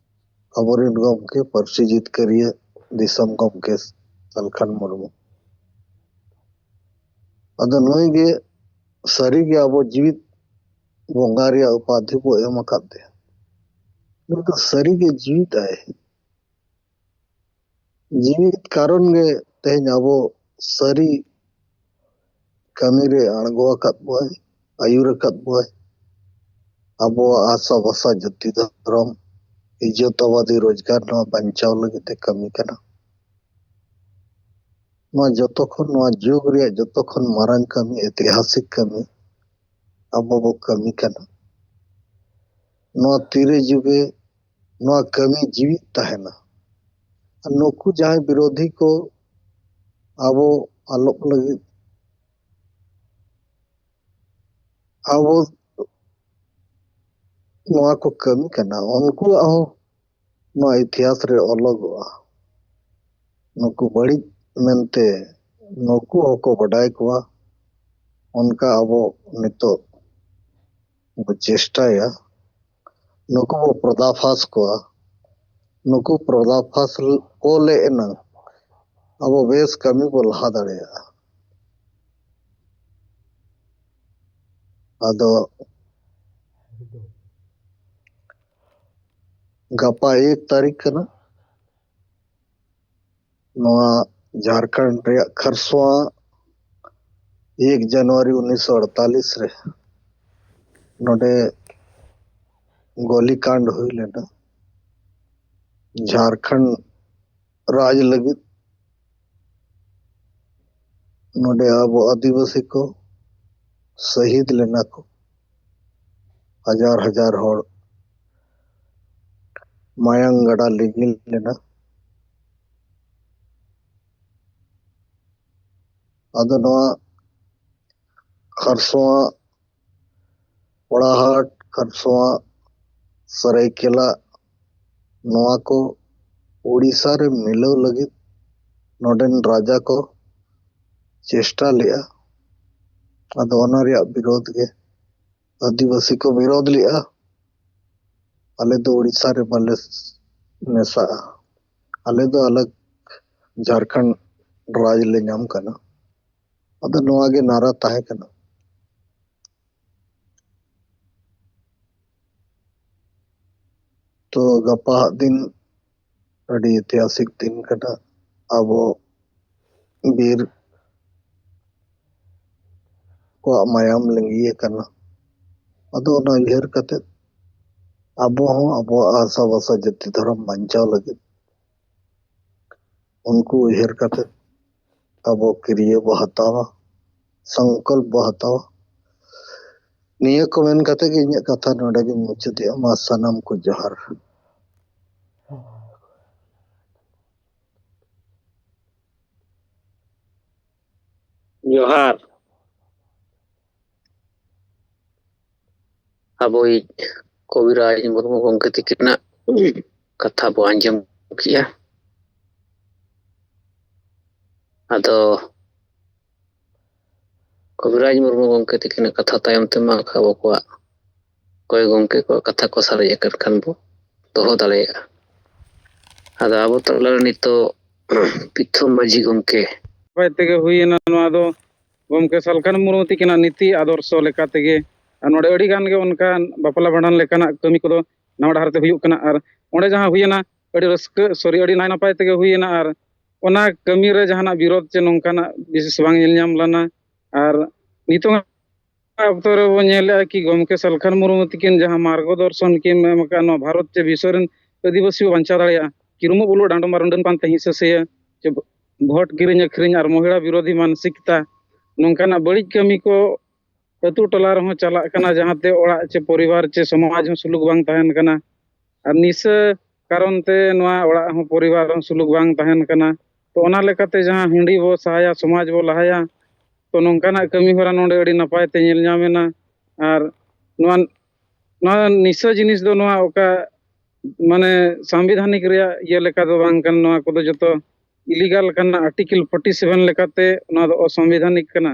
ᱟᱵᱚᱨᱮᱱ ᱜᱚᱢᱠᱮ, ᱯᱟᱹᱨᱥᱤ ᱡᱤᱛᱠᱟᱹᱨᱤᱭᱟᱹ, ᱫᱤᱥᱚᱢ ᱜᱚᱢᱠᱮ ᱥᱟᱞᱠᱷᱟᱱ ᱢᱩᱨᱢᱩ᱾ ᱟᱫᱚ ᱱᱩᱭ ᱜᱮ ᱥᱟᱹᱨᱤᱜᱮ ᱟᱵᱚ ᱡᱤᱣᱤᱫ ᱵᱚᱸᱜᱟ ᱨᱮᱭᱟᱜ ᱩᱯᱟᱫᱷᱤ ᱵᱚ ᱮᱢ ᱟᱠᱟᱫ ᱛᱟᱭᱟ᱾ ᱱᱩᱭ ᱫᱚ ᱥᱟᱹᱨᱤᱜᱮ ᱡᱤᱣᱤᱫ ᱟᱭ᱾ ᱡᱤᱣᱤᱫ ᱠᱟᱨᱚᱱ ᱜᱮ ᱛᱮᱦᱮᱧ ᱟᱵᱚ ᱥᱟᱹᱨᱤ ᱠᱟᱹᱢᱤ ᱨᱮ ᱟᱬᱜᱚ ᱟᱠᱟᱫ ᱵᱚᱣᱟᱭ, ᱟᱹᱭᱩᱨ ᱟᱠᱟᱫ ᱵᱚᱣᱟᱭ᱾ ᱟᱵᱚᱣᱟᱜ ᱟᱥᱟ ᱵᱷᱟᱥᱟ, ᱡᱟᱹᱛᱤ, ᱫᱷᱚᱨᱚᱢ, ᱤᱡᱽᱡᱚᱛ, ᱟᱵᱟᱫᱤ, ᱨᱳᱡᱽᱜᱟᱨ ᱱᱚᱣᱟ ᱵᱟᱧᱪᱟᱣ ᱞᱟᱹᱜᱤᱫ ᱮ ᱠᱟᱹᱢᱤ ᱠᱟᱱᱟ᱾ ᱱᱚᱣᱟ ᱡᱚᱛᱚ ᱠᱷᱚᱱ, ᱱᱚᱣᱟ ᱡᱩᱜᱽ ᱨᱮᱭᱟᱜ ᱡᱚᱛᱚ ᱠᱷᱚᱱ ᱢᱟᱨᱟᱝ ᱠᱟᱹᱢᱤ, ᱤᱛᱤᱦᱟᱥᱤᱠ ᱠᱟᱹᱢᱤ ᱟᱵᱚ ᱵᱚ ᱠᱟᱹᱢᱤ ᱠᱟᱱᱟ᱾ ᱱᱚᱣᱟ ᱛᱤᱨᱮ ᱡᱩᱜᱮ ᱱᱚᱣᱟ ᱠᱟᱹᱢᱤ ᱡᱤᱣᱤᱫ ᱛᱟᱦᱮᱱᱟ᱾ ᱟᱨ ᱱᱩᱠᱩ ᱡᱟᱦᱟᱸᱭ ᱵᱤᱨᱳᱫᱷᱤ ᱠᱚ ᱟᱵᱚ ᱟᱞᱚᱜ ᱞᱟᱹᱜᱤᱫ ᱟᱵᱚ ᱱᱚᱣᱟ ᱠᱚ ᱠᱟᱹᱢᱤ ᱠᱟᱱᱟ, ᱩᱱᱠᱩᱣᱟᱜ ᱦᱚᱸ ᱱᱚᱣᱟ ᱤᱛᱤᱦᱟᱥ ᱨᱮ ᱚᱞᱚᱜᱚᱜᱼᱟ᱾ ᱱᱩᱠᱩ ᱵᱟᱹᱲᱤᱡ ᱢᱮᱱᱛᱮ ᱱᱩᱠᱩ ᱦᱚᱸᱠᱚ ᱵᱟᱰᱟᱭ ᱠᱚᱣᱟ᱾ ᱚᱱᱠᱟ ᱟᱵᱚ ᱱᱤᱛᱚᱜ ᱵᱚ ᱪᱮᱥᱴᱟᱭᱟ, ᱱᱩᱠᱩ ᱵᱚ ᱯᱨᱫᱟᱯᱷᱟᱥ ᱠᱚᱣᱟ᱾ ᱱᱩᱠᱩ ᱯᱨᱫᱟᱯᱷᱟᱥ ᱠᱚ ᱞᱮ ᱮᱱᱟᱝ ᱟᱵᱚ ᱵᱮᱥ ᱠᱟᱹᱢᱤ ᱵᱚ ᱞᱟᱦᱟ ᱫᱟᱲᱮᱭᱟᱜᱼᱟ᱾ ᱟᱫᱚ ᱜᱟᱯᱟ ᱮᱠ ᱛᱟᱹᱨᱤᱠᱷ ᱠᱟᱱᱟ᱾ ᱱᱚᱣᱟ ᱡᱷᱟᱲᱠᱷᱚᱸᱰ ᱨᱮᱭᱟᱜ ᱠᱷᱟᱨᱥᱚᱣᱟ ᱮᱠ ᱡᱟᱱᱩᱣᱟᱨᱤ ᱩᱱᱤᱥᱥᱚ ᱟᱲᱛᱟᱞᱤᱥ ᱨᱮ ᱱᱚᱰᱮ ᱜᱚᱞᱤᱠᱟᱱᱰ ᱦᱩᱭ ᱞᱮᱱᱟ᱾ ᱡᱷᱟᱲᱠᱷᱚᱸᱰ ᱨᱟᱡᱽ ᱞᱟᱹᱜᱤᱫ ᱱᱚᱰᱮ ᱟᱵᱚ ᱟᱹᱫᱤᱵᱟᱹᱥᱤ ᱠᱚ ᱥᱟᱹᱦᱤᱫ ᱞᱮᱱᱟ ᱠᱚ᱾ ᱦᱟᱡᱟᱨ ᱦᱟᱡᱟᱨ ᱦᱚᱲ ᱢᱟᱭᱟᱝ ᱜᱟᱰᱟ ᱞᱤᱸᱜᱤ ᱞᱮᱱᱟ᱾ ᱟᱫᱚ ᱱᱚᱣᱟ ᱠᱷᱟᱨᱥᱚᱣᱟ, ᱯᱚᱲᱟᱦᱟᱴ, ᱠᱷᱟᱨᱥᱚᱣᱟ, ᱥᱟᱹᱨᱟᱹᱭᱠᱮᱞᱟ, ᱱᱚᱣᱟ ᱠᱚ ᱳᱰᱤᱥᱟ ᱨᱮ ᱢᱤᱞᱟᱹᱣ ᱞᱟᱹᱜᱤᱫ ᱱᱚᱰᱮᱱ ᱨᱟᱡᱟ ᱠᱚ ᱪᱮᱥᱴᱟ ᱞᱮᱫᱼᱟ᱾ ᱟᱫᱚ ᱚᱱᱟ ᱨᱮᱭᱟᱜ ᱵᱤᱨᱳᱫᱷ ᱜᱮ ᱟᱹᱫᱤᱵᱟᱹᱥᱤ ᱠᱚ ᱵᱤᱨᱳᱫᱷ ᱞᱮᱫᱼᱟ᱾ ᱟᱞᱮ ᱫᱚ ᱳᱰᱤᱥᱟ ᱨᱮ ᱵᱟᱞᱮ ᱢᱮᱥᱟᱜᱼᱟ, ᱟᱞᱮ ᱫᱚ ᱟᱞᱟᱜᱽ ᱡᱷᱟᱲᱠᱷᱚᱸᱰ ᱨᱟᱡᱽ ᱞᱮ ᱧᱟᱢ ᱠᱟᱱᱟ᱾ ᱟᱫᱚ ᱱᱚᱣᱟ ᱜᱮ ᱱᱟᱨᱟ ᱛᱟᱦᱮᱸ ᱠᱟᱱᱟ᱾ ᱛᱚ ᱜᱟᱯᱟ ᱦᱟᱜ ᱫᱤᱱ ᱟᱹᱰᱤ ᱤᱛᱤᱦᱟᱥᱤᱠ ᱫᱤᱱ ᱠᱟᱱᱟ᱾ ᱟᱵᱚ ᱵᱤᱨ ᱠᱚᱣᱟᱜ ᱢᱟᱭᱟᱢ ᱞᱤᱸᱜᱤ ᱟᱠᱟᱱᱟ᱾ ᱟᱫᱚ ᱚᱱᱟ ᱩᱭᱦᱟᱹᱨ ᱠᱟᱛᱮ ᱟᱵᱚ ᱦᱚᱸ ᱟᱵᱚᱣᱟᱜ ᱟᱥᱟ ᱵᱷᱟᱥᱟ ᱡᱟᱹᱛᱤ ᱫᱷᱚᱨᱚᱢ ᱵᱟᱧᱪᱟᱣ ᱞᱟᱹᱜᱤᱫ ᱩᱱᱠᱩ ᱩᱭᱦᱟᱹᱨ ᱠᱟᱛᱮ ᱟᱵᱚ ᱠᱤᱨᱭᱟᱹ ᱵᱚ ᱦᱟᱛᱟᱣᱟ, ᱥᱚᱝᱠᱚᱞᱯ ᱵᱚ ᱦᱟᱛᱟᱣᱟ᱾ ᱱᱤᱭᱟᱹ ᱠᱚ ᱢᱮᱱ ᱠᱟᱛᱮ ᱜᱮ ᱤᱧᱟᱹᱜ ᱠᱟᱛᱷᱟ ᱱᱚᱰᱮ ᱜᱤᱧ ᱢᱩᱪᱟᱹᱫᱮᱜᱼᱟ᱾ ᱢᱟ ᱥᱟᱱᱟᱢ ᱠᱚ ᱡᱚᱦᱟᱨ᱾ ᱡᱚᱦᱟᱨ᱾ ᱟᱵᱚᱭᱤᱡ ᱠᱚᱵᱤᱨᱟᱡᱽ ᱢᱩᱨᱢᱩ ᱜᱚᱢᱠᱮ ᱛᱤᱠᱤᱱᱟᱜ ᱠᱟᱛᱷᱟ ᱵᱚ ᱟᱸᱡᱚᱢ ᱠᱮᱜᱼᱟ᱾ ᱟᱫᱚ ᱠᱚᱵᱤᱨᱟᱡᱽ ᱢᱩᱨᱢᱩ ᱜᱚᱢᱠᱮ ᱛᱤᱠᱤᱱᱟᱜ ᱠᱟᱛᱷᱟ ᱛᱟᱭᱚᱢ ᱛᱮᱢᱟ ᱟᱵᱚ ᱠᱚᱣᱟᱜ ᱚᱠᱚᱭ ᱜᱚᱢᱠᱮ ᱠᱚᱣᱟᱜ ᱠᱟᱛᱷᱟ ᱠᱚ ᱥᱟᱨᱮᱡ ᱟᱠᱟᱱ ᱠᱷᱟᱱ ᱵᱚ ᱫᱚᱦᱚ ᱫᱟᱲᱮᱭᱟᱜᱼᱟ᱾ ᱟᱫᱚ ᱟᱵᱚ ᱛᱟᱞᱟᱨᱮ ᱱᱤᱛᱚᱜ ᱯᱤᱛᱷᱚᱢ ᱢᱟᱹᱡᱷᱤ ᱜᱚᱢᱠᱮ᱾ ᱱᱟᱯᱟᱭ ᱛᱮᱜᱮ ᱦᱩᱭᱮᱱᱟ ᱱᱚᱣᱟ ᱫᱚ ᱜᱚᱢᱠᱮ ᱥᱟᱞᱠᱷᱟᱱ ᱢᱩᱨᱢᱩ ᱛᱤᱠᱤᱱᱟᱜ ᱱᱤᱛᱤ ᱟᱫᱚᱨᱥᱚ ᱞᱮᱠᱟ ᱛᱮᱜᱮ᱾ ᱟᱨ ᱱᱚᱰᱮ ᱟᱹᱰᱤ ᱜᱟᱱ ᱜᱮ ᱚᱱᱠᱟᱱ ᱵᱟᱯᱞᱟ ᱵᱷᱟᱸᱰᱟᱱ ᱞᱮᱠᱟᱱᱟᱜ ᱠᱟᱹᱢᱤ ᱠᱚᱫᱚ ᱱᱟᱣᱟ ᱰᱟᱦᱟᱨ ᱛᱮ ᱦᱩᱭᱩᱜ ᱠᱟᱱᱟ᱾ ᱟᱨ ᱚᱸᱰᱮ ᱡᱟᱦᱟᱸ ᱦᱩᱭᱮᱱᱟ, ᱟᱹᱰᱤ ᱨᱟᱹᱥᱠᱟᱹ, ᱥᱚᱨᱤ, ᱟᱹᱰᱤ ᱱᱟᱭ ᱱᱟᱯᱟᱭ ᱛᱮᱜᱮ ᱦᱩᱭᱮᱱᱟ᱾ ᱟᱨ ᱚᱱᱟ ᱠᱟᱹᱢᱤ ᱨᱮ ᱡᱟᱦᱟᱱᱟᱜ ᱵᱤᱨᱳᱫᱷ ᱪᱮ ᱱᱚᱝᱠᱟᱱᱟᱜ ᱵᱤᱥᱮᱥ ᱵᱟᱝ ᱧᱮᱞ ᱧᱟᱢ ᱞᱮᱱᱟ᱾ ᱟᱨ ᱱᱤᱛᱚᱝ ᱚᱠᱛᱚ ᱨᱮᱵᱚ ᱧᱮᱞᱮᱫᱼᱟ ᱠᱤ ᱜᱚᱢᱠᱮ ᱥᱟᱞᱠᱷᱟᱱ ᱢᱩᱨᱢᱩ ᱛᱤᱠᱤᱱ ᱡᱟᱦᱟᱸ ᱢᱟᱨᱜᱚ ᱫᱚᱨᱥᱚᱱ ᱠᱤᱱ ᱮᱢ ᱟᱠᱟᱫ ᱱᱚᱣᱟ ᱵᱷᱟᱨᱚᱛ ᱪᱮ ᱵᱤᱥᱥᱚ ᱨᱮᱱ ᱟᱹᱫᱤᱵᱟᱹᱥᱤ ᱵᱚ ᱵᱟᱧᱪᱟᱣ ᱫᱟᱲᱮᱭᱟᱜᱼᱟ, ᱠᱤᱨᱩᱢᱩᱜ ᱵᱩᱞᱩᱜ ᱰᱟᱸᱰᱚᱢ ᱟᱨ ᱨᱩᱸᱰᱟᱹᱱ ᱯᱟᱱᱛᱮ ᱦᱤᱸᱥᱟᱹ ᱥᱮᱭᱟᱹ ᱪᱮ ᱵᱷᱳᱴ ᱠᱤᱨᱤᱧ ᱟᱹᱠᱷᱨᱤᱧ ᱟᱨ ᱢᱚᱦᱤᱲᱟ ᱵᱤᱨᱳᱫᱷᱤ ᱢᱟᱱᱥᱤᱠᱛᱟ, ᱱᱚᱝᱠᱟᱱᱟᱜ ᱵᱟᱹᱲᱤᱡ ᱠᱟᱹᱢᱤ ᱠᱚ ᱟᱹᱛᱩ ᱴᱚᱞᱟ ᱨᱮᱦᱚᱸ ᱪᱟᱞᱟᱜ ᱠᱟᱱᱟ, ᱡᱟᱦᱟᱸᱛᱮ ᱚᱲᱟᱜ ᱪᱮ ᱯᱚᱨᱤᱵᱟᱨ ᱪᱮ ᱥᱚᱢᱟᱡᱽ ᱦᱚᱸ ᱥᱩᱞᱩᱠ ᱵᱟᱝ ᱛᱟᱦᱮᱱ ᱠᱟᱱᱟ᱾ ᱟᱨ ᱱᱤᱥᱟᱹ ᱠᱟᱨᱚᱱ ᱛᱮ ᱱᱚᱣᱟ ᱚᱲᱟᱜ ᱦᱚᱸ ᱯᱚᱨᱤᱵᱟᱨ ᱦᱚᱸ ᱥᱩᱞᱩᱠ ᱵᱟᱝ ᱛᱟᱦᱮᱱ ᱠᱟᱱᱟ᱾ ᱛᱚ ᱚᱱᱟ ᱞᱮᱠᱟᱛᱮ ᱡᱟᱦᱟᱸ ᱦᱟᱺᱰᱤ ᱵᱚ ᱥᱟᱦᱟᱭᱟ, ᱥᱚᱢᱟᱡᱽ ᱵᱚ ᱞᱟᱦᱟᱭᱟ, ᱛᱚ ᱱᱚᱝᱠᱟᱱᱟᱜ ᱠᱟᱹᱢᱤ ᱦᱚᱨᱟ ᱱᱚᱰᱮ ᱟᱹᱰᱤ ᱱᱟᱯᱟᱭ ᱛᱮ ᱧᱮᱞ ᱧᱟᱢ ᱮᱱᱟ᱾ ᱟᱨ ᱱᱚᱣᱟ ᱱᱚᱣᱟ ᱱᱤᱥᱟᱹ ᱡᱤᱱᱤᱥ ᱫᱚ ᱱᱚᱣᱟ ᱚᱠᱟ ᱢᱟᱱᱮ ᱥᱟᱝᱵᱤᱫᱷᱟᱱᱤᱠ ᱨᱮᱭᱟᱜ ᱤᱭᱟᱹ ᱞᱮᱠᱟ ᱫᱚ ᱵᱟᱝ ᱠᱟᱱᱟ᱾ ᱱᱚᱣᱟ ᱠᱚᱫᱚ ᱡᱚᱛᱚ ᱤᱞᱤᱜᱟᱞ ᱠᱟᱱᱟ᱾ ᱟᱨᱴᱤᱠᱮᱞ ᱯᱷᱳᱨᱴᱤ ᱥᱮᱵᱷᱮᱱ ᱞᱮᱠᱟᱛᱮ ᱱᱚᱣᱟ ᱫᱚ ᱚᱥᱟᱝᱵᱤᱫᱷᱟᱱᱤᱠ ᱠᱟᱱᱟ᱾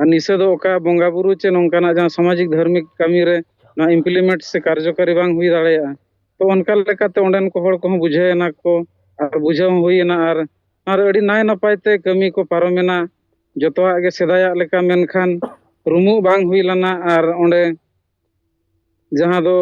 ᱟᱨ ᱱᱤᱥᱟᱹ ᱫᱚ ᱚᱠᱟ ᱵᱚᱸᱜᱟ ᱵᱩᱨᱩ ᱪᱮ ᱱᱚᱝᱠᱟᱱᱟᱜ ᱡᱟᱦᱟᱸ ᱥᱟᱢᱟᱡᱤᱠ ᱫᱷᱟᱨᱢᱤᱠ ᱠᱟᱹᱢᱤ ᱨᱮ ᱱᱚᱣᱟ ᱤᱢᱯᱞᱤᱢᱮᱱᱴ ᱥᱮ ᱠᱟᱨᱡᱚᱠᱟᱨᱤ ᱵᱟᱝ ᱦᱩᱭ ᱫᱟᱲᱮᱭᱟᱜᱼᱟ᱾ ᱛᱚ ᱚᱱᱠᱟ ᱞᱮᱠᱟᱛᱮ ᱚᱸᱰᱮᱱ ᱠᱚ ᱦᱚᱲ ᱠᱚᱦᱚᱸ ᱵᱩᱡᱷᱟᱹᱣ ᱮᱱᱟ ᱠᱚ ᱟᱨ ᱵᱩᱡᱷᱟᱹᱣ ᱦᱚᱸ ᱦᱩᱭ ᱮᱱᱟ᱾ ᱟᱨ ᱟᱨ ᱟᱹᱰᱤ ᱱᱟᱭ ᱱᱟᱯᱟᱭ ᱛᱮ ᱠᱟᱹᱢᱤ ᱠᱚ ᱯᱟᱨᱚᱢᱮᱱᱟ᱾ ᱡᱚᱛᱚᱣᱟᱜ ᱜᱮ ᱥᱮᱫᱟᱭᱟᱜ ᱞᱮᱠᱟ, ᱢᱮᱱᱠᱷᱟᱱ ᱨᱩᱢᱩᱜ ᱵᱟᱝ ᱦᱩᱭ ᱞᱮᱱᱟ᱾ ᱟᱨ ᱚᱸᱰᱮ ᱡᱟᱦᱟᱸ ᱫᱚ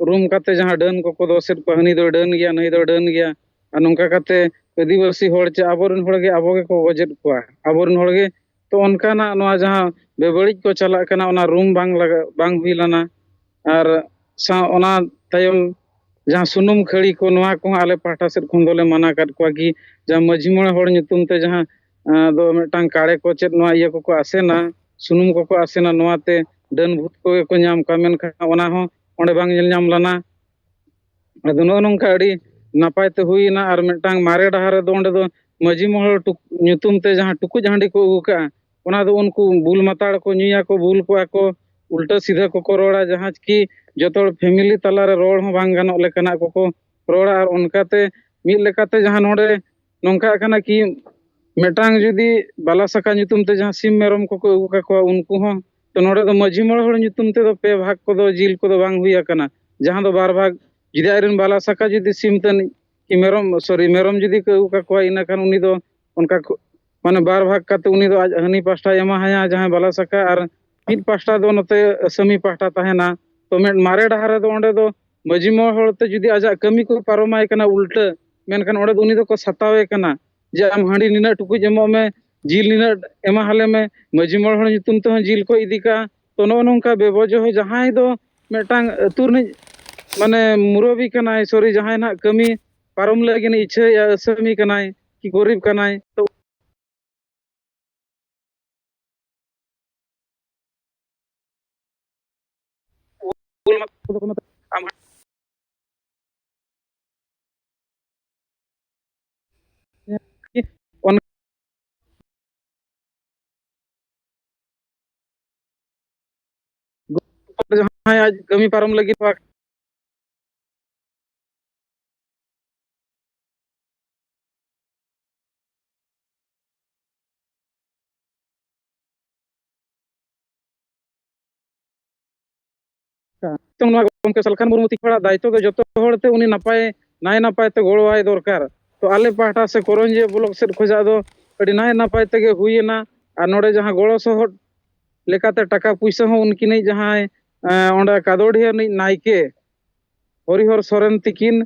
ᱨᱩᱢ ᱠᱟᱛᱮ ᱡᱟᱦᱟᱸ ᱰᱟᱹᱱ ᱠᱚᱠᱚ ᱫᱚᱥᱮᱫ ᱠᱚᱣᱟ, ᱦᱟᱹᱱᱤ ᱫᱚᱭ ᱰᱟᱹᱱ ᱜᱮᱭᱟ, ᱱᱟᱹᱭ ᱫᱚᱭ ᱰᱟᱹᱱ ᱜᱮᱭᱟ, ᱟᱨ ᱱᱚᱝᱠᱟ ᱠᱟᱛᱮ ᱟᱹᱫᱤᱵᱟᱹᱥᱤ ᱦᱚᱲ ᱪᱮ ᱟᱵᱚᱨᱮᱱ ᱦᱚᱲ ᱜᱮ ᱟᱵᱚ ᱜᱮᱠᱚ ᱜᱚᱡᱮᱫ ᱠᱚᱣᱟ᱾ ᱟᱵᱚᱨᱮᱱ ᱦᱚᱲ ᱜᱮ ᱛᱚ ᱚᱱᱠᱟᱱᱟᱜ ᱱᱚᱣᱟ ᱡᱟᱦᱟᱸ ᱵᱮᱵᱟᱹᱲᱤᱡ ᱠᱚ ᱪᱟᱞᱟᱜ ᱠᱟᱱᱟ, ᱚᱱᱟ ᱨᱩᱢ ᱵᱟᱝ ᱞᱟᱜᱟ-, ᱵᱟᱝ ᱦᱩᱭ ᱞᱮᱱᱟ᱾ ᱟᱨ ᱥᱟᱶ ᱚᱱᱟ ᱛᱟᱭᱚᱢ ᱡᱟᱦᱟᱸ ᱥᱩᱱᱩᱢ ᱠᱷᱟᱹᱲᱤ ᱠᱚ, ᱱᱚᱣᱟ ᱠᱚᱦᱚᱸ ᱟᱞᱮ ᱯᱟᱦᱴᱟ ᱥᱮᱫ ᱠᱷᱚᱱ ᱫᱚᱞᱮ ᱢᱟᱱᱟ ᱠᱟᱫ ᱠᱚᱣᱟ ᱠᱤ ᱡᱟᱦᱟᱸ ᱢᱟᱹᱡᱷᱤ ᱢᱚᱬᱮ ᱦᱚᱲ ᱧᱩᱛᱩᱢ ᱛᱮ ᱡᱟᱦᱟᱸ, ᱟᱸ, ᱫᱚ ᱢᱤᱫᱴᱟᱝ ᱠᱟᱲᱮ ᱠᱚ ᱪᱮᱫ ᱱᱚᱣᱟ ᱤᱭᱟᱹ ᱠᱚᱠᱚ ᱟᱥᱮᱱᱟ, ᱥᱩᱱᱩᱢ ᱠᱚᱠᱚ ᱟᱥᱮᱱᱟ, ᱱᱚᱣᱟᱛᱮ ᱰᱟᱹᱱ ᱵᱷᱩᱛ ᱠᱚᱜᱮ ᱠᱚ ᱧᱟᱢ ᱠᱚᱣᱟ, ᱢᱮᱱᱠᱷᱟᱱ ᱚᱱᱟ ᱦᱚᱸ ᱚᱸᱰᱮ ᱵᱟᱝ ᱧᱮᱞ ᱧᱟᱢ ᱞᱮᱱᱟ᱾ ᱟᱫᱚ ᱱᱚᱜᱼᱚ ᱱᱚᱝᱠᱟ ᱟᱹᱰᱤ ᱱᱟᱯᱟᱭ ᱛᱮ ᱦᱩᱭᱮᱱᱟ᱾ ᱟᱨ ᱢᱤᱫᱴᱟᱝ ᱢᱟᱨᱮ ᱰᱟᱦᱟᱨ ᱨᱮᱫᱚ ᱚᱸᱰᱮ ᱫᱚ ᱢᱟᱹᱡᱷᱤ ᱢᱚᱬᱮ ᱴᱩᱠ-, ᱧᱩᱛᱩᱢ ᱛᱮ ᱡᱟᱦᱟᱸ ᱴᱩᱠᱩᱡ ᱦᱟᱺᱰᱤ ᱠᱚ ᱟᱹᱜᱩ ᱠᱟᱜᱼᱟ, ᱚᱱᱟ ᱫᱚ ᱩᱱᱠᱩ ᱵᱩᱞ ᱢᱟᱛᱟᱲ ᱠᱚ ᱧᱩᱭᱟᱠᱚ, ᱵᱩᱞ ᱠᱚᱣᱟ ᱠᱚ, ᱩᱞᱴᱟᱹ ᱥᱤᱫᱷᱟᱹ ᱠᱚᱠᱚ ᱨᱚᱲᱟ, ᱡᱟᱦᱟᱸ ᱠᱤ ᱡᱚᱛᱚ ᱦᱚᱲ ᱯᱷᱮᱢᱤᱞᱤ ᱛᱟᱞᱟᱨᱮ ᱨᱚᱲ ᱦᱚᱸ ᱵᱟᱝ ᱜᱟᱱᱚᱜ ᱞᱮᱠᱟᱱᱟᱜ ᱠᱚᱠᱚ ᱨᱚᱲᱟ᱾ ᱟᱨ ᱚᱱᱠᱟᱛᱮ ᱢᱤᱫ ᱞᱮᱠᱟᱛᱮ ᱡᱟᱦᱟᱸ ᱱᱚᱰᱮ ᱱᱚᱝᱠᱟ ᱠᱟᱱᱟ ᱠᱤ ᱢᱤᱫᱴᱟᱝ ᱡᱩᱫᱤ ᱵᱟᱞᱟ ᱥᱟᱠᱟ ᱧᱩᱛᱩᱢ ᱛᱮ ᱡᱟᱦᱟᱸ ᱥᱤᱢ ᱢᱮᱨᱚᱢ ᱠᱚᱠᱚ ᱟᱹᱜᱩ ᱠᱟᱠᱚᱣᱟ, ᱩᱱᱠᱩ ᱦᱚᱸ ᱛᱚ ᱱᱚᱰᱮ ᱫᱚ ᱢᱟᱹᱡᱷᱤ ᱢᱚᱬᱮ ᱦᱚᱲ ᱧᱩᱛᱩᱢ ᱛᱮᱫᱚ ᱯᱮ ᱵᱷᱟᱜᱽ ᱠᱚᱫᱚ ᱡᱤᱞ ᱠᱚᱫᱚ ᱵᱟᱝ ᱦᱩᱭ ᱟᱠᱟᱱᱟ᱾ ᱡᱟᱦᱟᱸ ᱫᱚ ᱵᱟᱨ ᱵᱷᱟᱜᱽ, ᱡᱩᱫᱤ ᱟᱡᱨᱮᱱ ᱵᱟᱞᱟ ᱥᱟᱠᱟ ᱡᱩᱫᱤ ᱥᱤᱢ ᱛᱟᱹᱱᱤᱡ ᱠᱤ ᱢᱮᱨᱚᱢ, ᱥᱚᱨᱤ, ᱢᱮᱨᱚᱢ ᱡᱩᱫᱤ ᱠᱚ ᱟᱹᱜᱩ ᱠᱟᱠᱚᱣᱟ, ᱤᱱᱟᱹᱠᱷᱟᱱ ᱩᱱᱤ ᱫᱚ ᱚᱱᱠᱟ ᱠᱚ, ᱢᱟᱱᱮ ᱵᱟᱨ ᱵᱷᱟᱜᱽ ᱠᱟᱛᱮ ᱩᱱᱤ ᱫᱚ ᱟᱡ ᱦᱟᱹᱱᱤ ᱯᱟᱥᱴᱟᱭ ᱮᱢᱟ ᱦᱟᱭᱟ ᱡᱟᱦᱟᱸᱭ ᱵᱟᱞᱟ ᱥᱟᱠᱟ, ᱟᱨ ᱢᱤᱫ ᱯᱟᱥᱴᱟ ᱫᱚ ᱱᱚᱛᱮ ᱟᱹᱥᱟᱹᱢᱤ ᱯᱟᱦᱴᱟ ᱛᱟᱦᱮᱱᱟ᱾ ᱛᱚ ᱢᱮᱫ ᱢᱟᱨᱮ ᱰᱟᱦᱟᱨ ᱨᱮᱫᱚ ᱚᱸᱰᱮ ᱫᱚ ᱢᱟᱹᱡᱷᱤ ᱢᱚᱬᱮ ᱦᱚᱲ ᱛᱮ ᱡᱩᱫᱤ ᱟᱡᱟᱜ ᱠᱟᱹᱢᱤ ᱠᱚ ᱯᱟᱨᱚᱢᱟᱭ ᱠᱟᱱᱟ ᱩᱞᱴᱟᱹ, ᱢᱮᱱᱠᱷᱟᱱ ᱚᱸᱰᱮ ᱫᱚ ᱩᱱᱤ ᱫᱚᱠᱚ ᱥᱟᱛᱟᱣᱮ ᱠᱟᱱᱟ ᱡᱮ ᱟᱢ ᱦᱟᱺᱰᱤ ᱱᱤᱱᱟᱹᱜ ᱴᱩᱠᱩᱡ ᱮᱢᱚᱜ ᱢᱮ, ᱡᱤᱞ ᱱᱤᱱᱟᱹᱜ ᱮᱢᱟ ᱦᱟᱞᱮ ᱢᱮ, ᱢᱟᱹᱡᱷᱤ ᱢᱚᱬᱮ ᱦᱚᱲ ᱧᱩᱛᱩᱢ ᱛᱮᱦᱚᱸ ᱡᱤᱞ ᱠᱚ ᱤᱫᱤ ᱠᱟᱜᱼᱟ᱾ ᱛᱚ ᱱᱚᱜᱼᱚ ᱱᱚᱝᱠᱟ ᱵᱮᱵᱚᱡᱚᱦᱚ ᱡᱟᱦᱟᱸᱭ ᱫᱚ ᱢᱤᱫᱴᱟᱝ ᱟᱹᱛᱩ ᱨᱤᱱᱤᱡ ᱢᱟᱱᱮ ᱢᱩᱨᱚᱵᱤ ᱠᱟᱱᱟᱭ, ᱥᱚᱨᱤ, ᱡᱟᱦᱟᱸᱭ ᱱᱟᱦᱟᱜ ᱠᱟᱹᱢᱤ ᱯᱟᱨᱚᱢ ᱞᱟᱹᱜᱤᱫ ᱤᱪᱪᱷᱟᱹᱭᱟ, ᱟᱹᱥᱟᱹᱢᱤ ᱠᱟᱱᱟᱭ ᱠᱤ ᱜᱚᱨᱤᱵ ᱠᱟᱱᱟᱭ, ᱛᱚ ᱩᱞ ᱢᱟ ᱠᱚᱫᱚ ᱠᱚ ᱢᱮᱛᱟᱜ-ᱟ᱾ ᱟᱢ ᱚᱱ-, ᱡᱟᱦᱟᱸᱭ ᱟᱡ ᱠᱟᱹᱢᱤ ᱯᱟᱨᱚᱢ ᱞᱟᱹᱜᱤᱫ ᱱᱤᱛᱚᱝ ᱱᱚᱣᱟ ᱜᱚᱢᱠᱮ ᱥᱟᱞᱠᱷᱟᱱ ᱢᱩᱨᱢᱩ ᱛᱤᱠᱤᱱ ᱦᱚᱲᱟᱜ ᱫᱟᱭᱤᱛᱛᱚ ᱫᱚ ᱡᱚᱛᱚ ᱦᱚᱲ ᱛᱮ ᱩᱱᱤ ᱱᱟᱯᱟᱭ, ᱱᱟᱭ ᱱᱟᱯᱟᱭ ᱛᱮ ᱜᱚᱲᱚᱣᱟᱭ ᱫᱚᱨᱠᱟᱨ᱾ ᱛᱚ ᱟᱞᱮ ᱯᱟᱦᱴᱟ ᱥᱮ ᱠᱚᱨᱚᱧᱡᱤᱭᱟᱹ ᱵᱞᱚᱠ ᱥᱮᱫ ᱠᱷᱚᱱᱟᱜ ᱫᱚ ᱟᱹᱰᱤ ᱱᱟᱭ ᱱᱟᱯᱟᱭ ᱛᱮᱜᱮ ᱦᱩᱭᱮᱱᱟ᱾ ᱟᱨ ᱱᱚᱰᱮ ᱡᱟᱦᱟᱸ ᱜᱚᱲᱚ ᱥᱚᱦᱚᱫ ᱞᱮᱠᱟᱛᱮ ᱴᱟᱠᱟ ᱯᱩᱭᱥᱟᱹ ᱦᱚᱸ ᱩᱱᱠᱤᱱᱤᱡ ᱡᱟᱦᱟᱸᱭ, ᱮᱸ, ᱚᱸᱰᱮ ᱠᱟᱫᱳᱰᱤᱦᱟᱹ ᱨᱤᱱᱤᱡ ᱱᱟᱭᱠᱮ ᱦᱚᱨᱤᱦᱚᱨ ᱥᱚᱨᱮᱱ ᱛᱤᱠᱤᱱ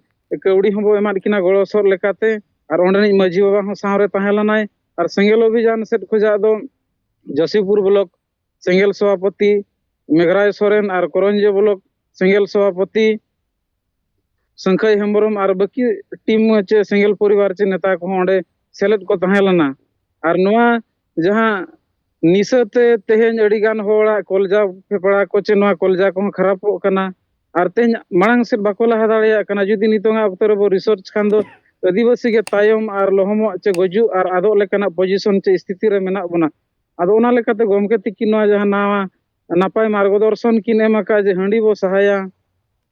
ᱠᱟᱹᱣᱰᱤ ᱦᱚᱸᱵᱚ ᱮᱢᱟᱫ ᱠᱤᱱᱟ ᱜᱚᱲᱚ ᱥᱚᱦᱚᱫ ᱞᱮᱠᱟᱛᱮ᱾ ᱟᱨ ᱚᱸᱰᱮᱱᱤᱡ ᱢᱟᱹᱡᱷᱤ ᱵᱟᱵᱟ ᱦᱚᱸ ᱥᱟᱶᱨᱮ ᱛᱟᱦᱮᱸ ᱞᱮᱱᱟᱭ᱾ ᱟᱨ ᱥᱮᱸᱜᱮᱞ ᱚᱵᱷᱤᱡᱟᱱ ᱥᱮᱫ ᱠᱷᱚᱱᱟᱜ ᱫᱚ ᱡᱚᱥᱤᱯᱩᱨ ᱵᱞᱚᱠ ᱥᱮᱸᱜᱮᱞ ᱥᱚᱵᱷᱟᱯᱚᱛᱤ ᱢᱮᱜᱷᱨᱟᱭ ᱥᱚᱨᱮᱱ ᱟᱨ ᱠᱚᱨᱚᱧᱡᱤᱭᱟᱹ ᱵᱞᱚᱠ ᱥᱮᱸᱜᱮᱞ ᱥᱚᱵᱷᱟᱯᱚᱛᱤ ᱥᱟᱹᱝᱠᱷᱟᱹᱭ ᱦᱮᱢᱵᱨᱚᱢ ᱟᱨ ᱵᱟᱹᱠᱤ ᱴᱤᱢ ᱪᱮ ᱥᱮᱸᱜᱮᱞ ᱯᱚᱨᱤᱵᱟᱨ ᱪᱮ ᱱᱮᱛᱟ ᱠᱚᱦᱚᱸ ᱚᱸᱰᱮ ᱥᱮᱞᱮᱫ ᱠᱚ ᱛᱟᱦᱮᱸ ᱞᱮᱱᱟ᱾ ᱟᱨ ᱱᱚᱣᱟ ᱡᱟᱦᱟᱸ ᱱᱤᱥᱟᱹᱛᱮ ᱛᱮᱦᱮᱧ ᱟᱹᱰᱤᱜᱟᱱ ᱦᱚᱲᱟᱜ ᱠᱚᱞᱡᱟ ᱯᱷᱮᱯᱲᱟ ᱠᱚ ᱪᱮ ᱱᱚᱣᱟ ᱠᱚᱞᱡᱟ ᱠᱚᱦᱚᱸ ᱠᱷᱟᱨᱟᱯᱚᱜ ᱠᱟᱱᱟ᱾ ᱟᱨ ᱛᱮᱦᱮᱧ ᱢᱟᱲᱟᱝ ᱥᱮᱫ ᱵᱟᱠᱚ ᱞᱟᱦᱟ ᱫᱟᱲᱮᱭᱟᱜ ᱠᱟᱱᱟ᱾ ᱡᱩᱫᱤ ᱱᱤᱛᱚᱝᱟᱜ ᱚᱠᱛᱚ ᱨᱮᱵᱚ ᱨᱤᱥᱟᱨᱪ ᱠᱷᱟᱱ ᱫᱚ ᱟᱹᱫᱤᱵᱟᱹᱥᱤ ᱜᱮ ᱛᱟᱭᱚᱢ ᱟᱨ ᱞᱚᱦᱚᱢᱚᱜ ᱪᱮ ᱜᱩᱡᱩᱜ ᱟᱨ ᱟᱫᱚᱜ ᱞᱮᱠᱟᱱᱟᱜ ᱯᱚᱡᱤᱥᱚᱱ ᱪᱮ ᱥᱛᱷᱤᱛᱤ ᱨᱮ ᱢᱮᱱᱟᱜ ᱵᱚᱱᱟ᱾ ᱟᱫᱚ ᱚᱱᱟ ᱞᱮᱠᱟᱛᱮ ᱜᱚᱢᱠᱮ ᱛᱤᱠᱤᱱ ᱱᱚᱣᱟ ᱡᱟᱦᱟᱸ ᱱᱟᱣᱟ ᱱᱟᱯᱟᱭ ᱢᱟᱨᱜᱚᱫᱚᱨᱥᱚᱱ ᱠᱤᱱ ᱮᱢ ᱟᱠᱟᱫ ᱡᱮ ᱦᱟᱺᱰᱤ ᱵᱚ ᱥᱟᱦᱟᱭᱟ,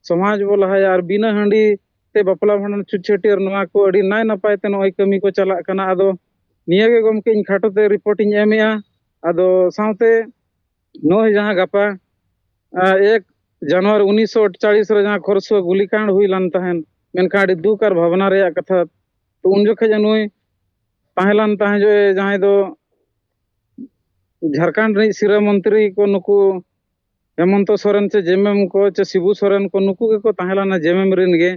ᱥᱚᱢᱟᱡᱽ ᱵᱚ ᱞᱟᱦᱟᱭᱟ, ᱟᱨ ᱵᱤᱱᱟᱹ ᱦᱟᱺᱰᱤ ᱛᱮ ᱵᱟᱯᱞᱟ ᱵᱷᱟᱸᱰᱟᱱ ᱪᱷᱩᱛ ᱪᱷᱟᱹᱴᱭᱟᱹᱨ, ᱱᱚᱣᱟ ᱠᱚ ᱟᱹᱰᱤ ᱱᱟᱭ ᱱᱟᱯᱟᱭ ᱛᱮ ᱱᱚᱜᱼᱚᱭ ᱠᱟᱹᱢᱤ ᱠᱚ ᱪᱟᱞᱟᱜ ᱠᱟᱱᱟ᱾ ᱟᱫᱚ ᱱᱤᱭᱟᱹ ᱜᱮ ᱜᱚᱢᱠᱮ ᱤᱧ ᱠᱷᱟᱴᱚ ᱛᱮ ᱨᱤᱯᱳᱨᱴ ᱤᱧ ᱮᱢᱮᱜᱼᱟ᱾ ᱟᱫᱚ ᱥᱟᱶᱛᱮ ᱱᱚᱜᱼᱚᱭ ᱡᱟᱦᱟᱸ ᱜᱟᱯᱟ ᱮᱠ ᱡᱟᱱᱩᱣᱟᱨᱤ ᱩᱱᱤᱥᱥᱚ ᱟᱴᱪᱟᱞᱤᱥ ᱨᱮ ᱡᱟᱦᱟᱸ ᱠᱷᱚᱨᱥᱚᱣᱟ ᱜᱩᱞᱤᱠᱟᱸᱰ ᱦᱩᱭ ᱞᱮᱱ ᱛᱟᱦᱮᱸᱱ, ᱢᱮᱱᱠᱷᱟᱱ ᱟᱹᱰᱤ ᱫᱩᱠ ᱟᱨ ᱵᱷᱟᱵᱽᱱᱟ ᱨᱮᱭᱟᱜ ᱠᱟᱛᱷᱟ᱾ ᱛᱚ ᱩᱱ ᱡᱚᱠᱷᱮᱡ ᱱᱩᱭ ᱛᱟᱦᱮᱸ ᱞᱮᱱ ᱛᱟᱦᱮᱸ ᱡᱚ ᱡᱟᱦᱟᱸᱭ ᱫᱚ ᱡᱷᱟᱲᱠᱷᱚᱸᱰ ᱨᱤᱱᱤᱡ ᱥᱤᱨᱟᱹ ᱢᱚᱱᱛᱨᱤ ᱠᱚ ᱱᱩᱠᱩ ᱦᱮᱢᱚᱱᱛᱚ ᱥᱚᱨᱮᱱ ᱪᱮ ᱡᱮᱢᱮᱢ ᱠᱚ ᱪᱮ ᱥᱤᱵᱩ ᱥᱚᱨᱮᱱ ᱠᱚ, ᱱᱩᱠᱩ ᱜᱮᱠᱚ ᱛᱟᱦᱮᱸ ᱞᱮᱱᱟ ᱡᱮᱢᱮᱢ ᱨᱤᱱ ᱜᱮ᱾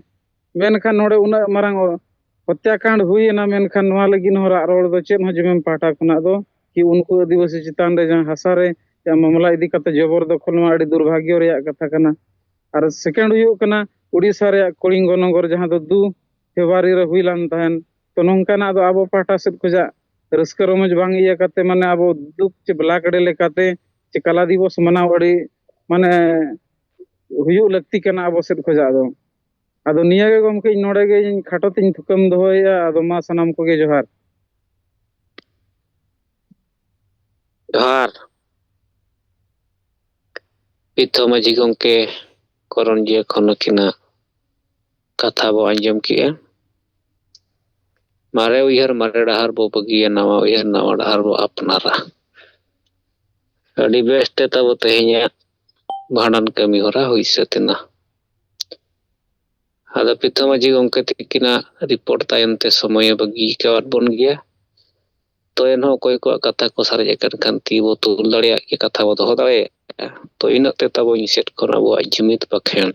ᱢᱮᱱᱠᱷᱟᱱ ᱱᱚᱰᱮ ᱩᱱᱟᱹᱜ ᱢᱟᱨᱟᱝ ᱦᱚᱛᱭᱟᱠᱟᱸᱰ ᱦᱩᱭᱮᱱᱟ, ᱢᱮᱱᱠᱷᱟᱱ ᱱᱚᱣᱟ ᱞᱟᱹᱜᱤᱫ ᱦᱚᱸ ᱨᱟᱜ ᱨᱚᱲ ᱫᱚ ᱪᱮᱫ ᱦᱚᱸ ᱡᱮᱢᱮᱢ ᱯᱟᱦᱴᱟ ᱠᱷᱚᱱᱟᱜ ᱫᱚ ᱠᱤ ᱩᱱᱠᱩ ᱟᱹᱫᱤᱵᱟᱹᱥᱤ ᱪᱮᱛᱟᱱ ᱨᱮ ᱡᱟᱦᱟᱸ ᱦᱟᱥᱟ ᱨᱮ ᱢᱟᱢᱞᱟ ᱤᱫᱤ ᱠᱟᱛᱮ ᱡᱚᱵᱚᱨ ᱫᱚᱠᱷᱚᱞ, ᱱᱚᱣᱟ ᱟᱹᱰᱤ ᱫᱩᱨᱵᱷᱟᱜᱽᱭᱚ ᱨᱮᱭᱟᱜ ᱠᱟᱛᱷᱟ ᱠᱟᱱᱟ᱾ ᱟᱨ ᱥᱮᱠᱮᱱᱰ ᱦᱩᱭᱩᱜ ᱠᱟᱱᱟ ᱩᱲᱤᱥᱥᱟ ᱨᱮᱭᱟᱜ ᱠᱚᱞᱤᱝᱜᱚ ᱱᱚᱜᱚᱨ, ᱡᱟᱦᱟᱸ ᱫᱚ ᱫᱩ ᱯᱷᱮᱵᱽᱨᱩᱣᱟᱨᱤ ᱨᱮ ᱦᱩᱭ ᱞᱮᱱ ᱛᱟᱦᱮᱸᱱ᱾ ᱛᱚ ᱱᱚᱝᱠᱟᱱᱟᱜ ᱫᱚ ᱟᱵᱚ ᱯᱟᱦᱴᱟ ᱥᱮᱫ ᱠᱷᱚᱱᱟᱜ ᱨᱟᱹᱥᱠᱟᱹ ᱨᱚᱢᱚᱡᱽ ᱵᱟᱝ ᱤᱭᱟᱹ ᱠᱟᱛᱮ, ᱢᱟᱱᱮ ᱟᱵᱚ ᱫᱩᱠ ᱪᱮ ᱵᱞᱟᱠ ᱰᱮ ᱞᱮᱠᱟᱛᱮ ᱪᱮ ᱠᱟᱞᱟ ᱫᱤᱵᱚᱥ ᱢᱟᱱᱟᱣ ᱟᱹᱰᱤ ᱢᱟᱱᱮ ᱦᱩᱭᱩᱜ ᱞᱟᱹᱠᱛᱤ ᱠᱟᱱᱟ ᱟᱵᱚ ᱥᱮᱫ ᱠᱷᱚᱱᱟᱜ ᱫᱚ᱾ ᱟᱫᱚ ᱱᱤᱭᱟᱹ ᱜᱮ ᱜᱚᱢᱠᱮ ᱤᱧ ᱱᱚᱰᱮ ᱜᱮ ᱤᱧ ᱠᱷᱟᱴᱚ ᱛᱤᱧ ᱛᱷᱩᱠᱟᱹᱢ ᱫᱚᱦᱚᱭᱮᱫᱼᱟ᱾ ᱟᱫᱚ ᱢᱟ ᱥᱟᱱᱟᱢ ᱠᱚᱜᱮ ᱡᱚᱦᱟᱨ᱾ ᱡᱚᱦᱟᱨ᱾ ᱯᱤᱛᱷᱚ ᱢᱟᱹᱡᱷᱤ ᱜᱚᱢᱠᱮ ᱠᱚᱨᱚᱱ ᱡᱤᱭᱟᱹ ᱠᱷᱚᱱ ᱱᱩᱠᱤᱱᱟᱜ ᱠᱟᱛᱷᱟ ᱵᱚ ᱟᱸᱡᱚᱢ ᱠᱮᱜᱼᱟ᱾ ᱢᱟᱨᱮ ᱩᱭᱦᱟᱹᱨ ᱢᱟᱨᱮ ᱰᱟᱦᱟᱨ ᱵᱚ ᱵᱟᱹᱜᱤᱭᱟ, ᱱᱟᱣᱟ ᱩᱭᱦᱟᱹᱨ ᱱᱟᱣᱟ ᱰᱟᱦᱟᱨ ᱵᱚ ᱟᱯᱱᱟᱨᱟ᱾ ᱟᱹᱰᱤ ᱵᱮᱥ ᱛᱮ ᱛᱟᱵᱚ ᱛᱮᱦᱮᱧᱟᱜ ᱵᱷᱟᱸᱰᱟᱱ ᱠᱟᱹᱢᱤ ᱦᱚᱨᱟ ᱦᱩᱭ ᱥᱟᱹᱛ ᱮᱱᱟ᱾ ᱟᱫᱚ ᱯᱤᱛᱷᱚ ᱢᱟᱹᱡᱷᱤ ᱜᱚᱢᱠᱮ ᱛᱤᱠᱤᱱᱟᱜ ᱨᱤᱯᱳᱨᱴ ᱛᱟᱭᱚᱢ ᱛᱮ ᱥᱚᱢᱚᱭᱮ ᱵᱟᱹᱜᱤ ᱟᱠᱟᱣᱟᱫ ᱵᱚᱱ ᱜᱮᱭᱟ᱾ ᱛᱚ ᱮᱱᱦᱚᱸ ᱚᱠᱚᱭ ᱠᱚᱣᱟᱜ ᱠᱟᱛᱷᱟ ᱠᱚ ᱥᱟᱨᱮᱡ ᱟᱠᱟᱱ ᱠᱷᱟᱱ ᱛᱤ ᱵᱚ ᱛᱩᱞ ᱫᱟᱲᱮᱭᱟᱜ ᱜᱮᱭᱟ, ᱠᱟᱛᱷᱟ ᱵᱚ ᱫᱚᱦᱚ ᱫᱟᱲᱮᱭᱟᱜᱼᱟ᱾ ᱛᱚ ᱤᱱᱟᱹᱜ ᱛᱮ ᱛᱟᱵᱚ ᱤᱧ ᱥᱮᱫ ᱠᱷᱚᱱ ᱟᱵᱚᱣᱟᱜ ᱡᱩᱢᱤᱫ ᱵᱟᱠᱷᱮᱬ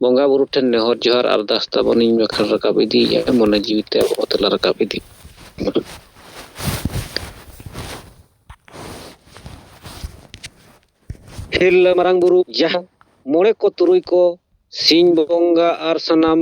ᱵᱚᱸᱜᱟ ᱵᱩᱨᱩ ᱴᱷᱮᱱ ᱱᱮᱦᱚᱨ ᱡᱚᱦᱟᱨ ᱟᱨᱫᱟᱥ ᱛᱟᱵᱚᱱ ᱤᱧ ᱵᱟᱠᱷᱮᱬ ᱨᱟᱠᱟᱵ ᱤᱫᱤᱭᱮᱫᱼᱟ, ᱢᱚᱱᱮ ᱡᱤᱣᱤ ᱛᱮ ᱟᱵᱚ ᱚᱛ ᱞᱮ ᱨᱟᱠᱟᱵ ᱤᱫᱤ᱾ ᱛᱤᱨᱞᱟᱹ ᱢᱟᱨᱟᱝ ᱵᱩᱨᱩ ᱡᱟᱦᱟᱸ ᱢᱚᱬᱮ ᱠᱚ ᱛᱩᱨᱩᱭ ᱠᱚ ᱥᱤᱧ ᱵᱚᱸᱜᱟ ᱟᱨ ᱥᱟᱱᱟᱢ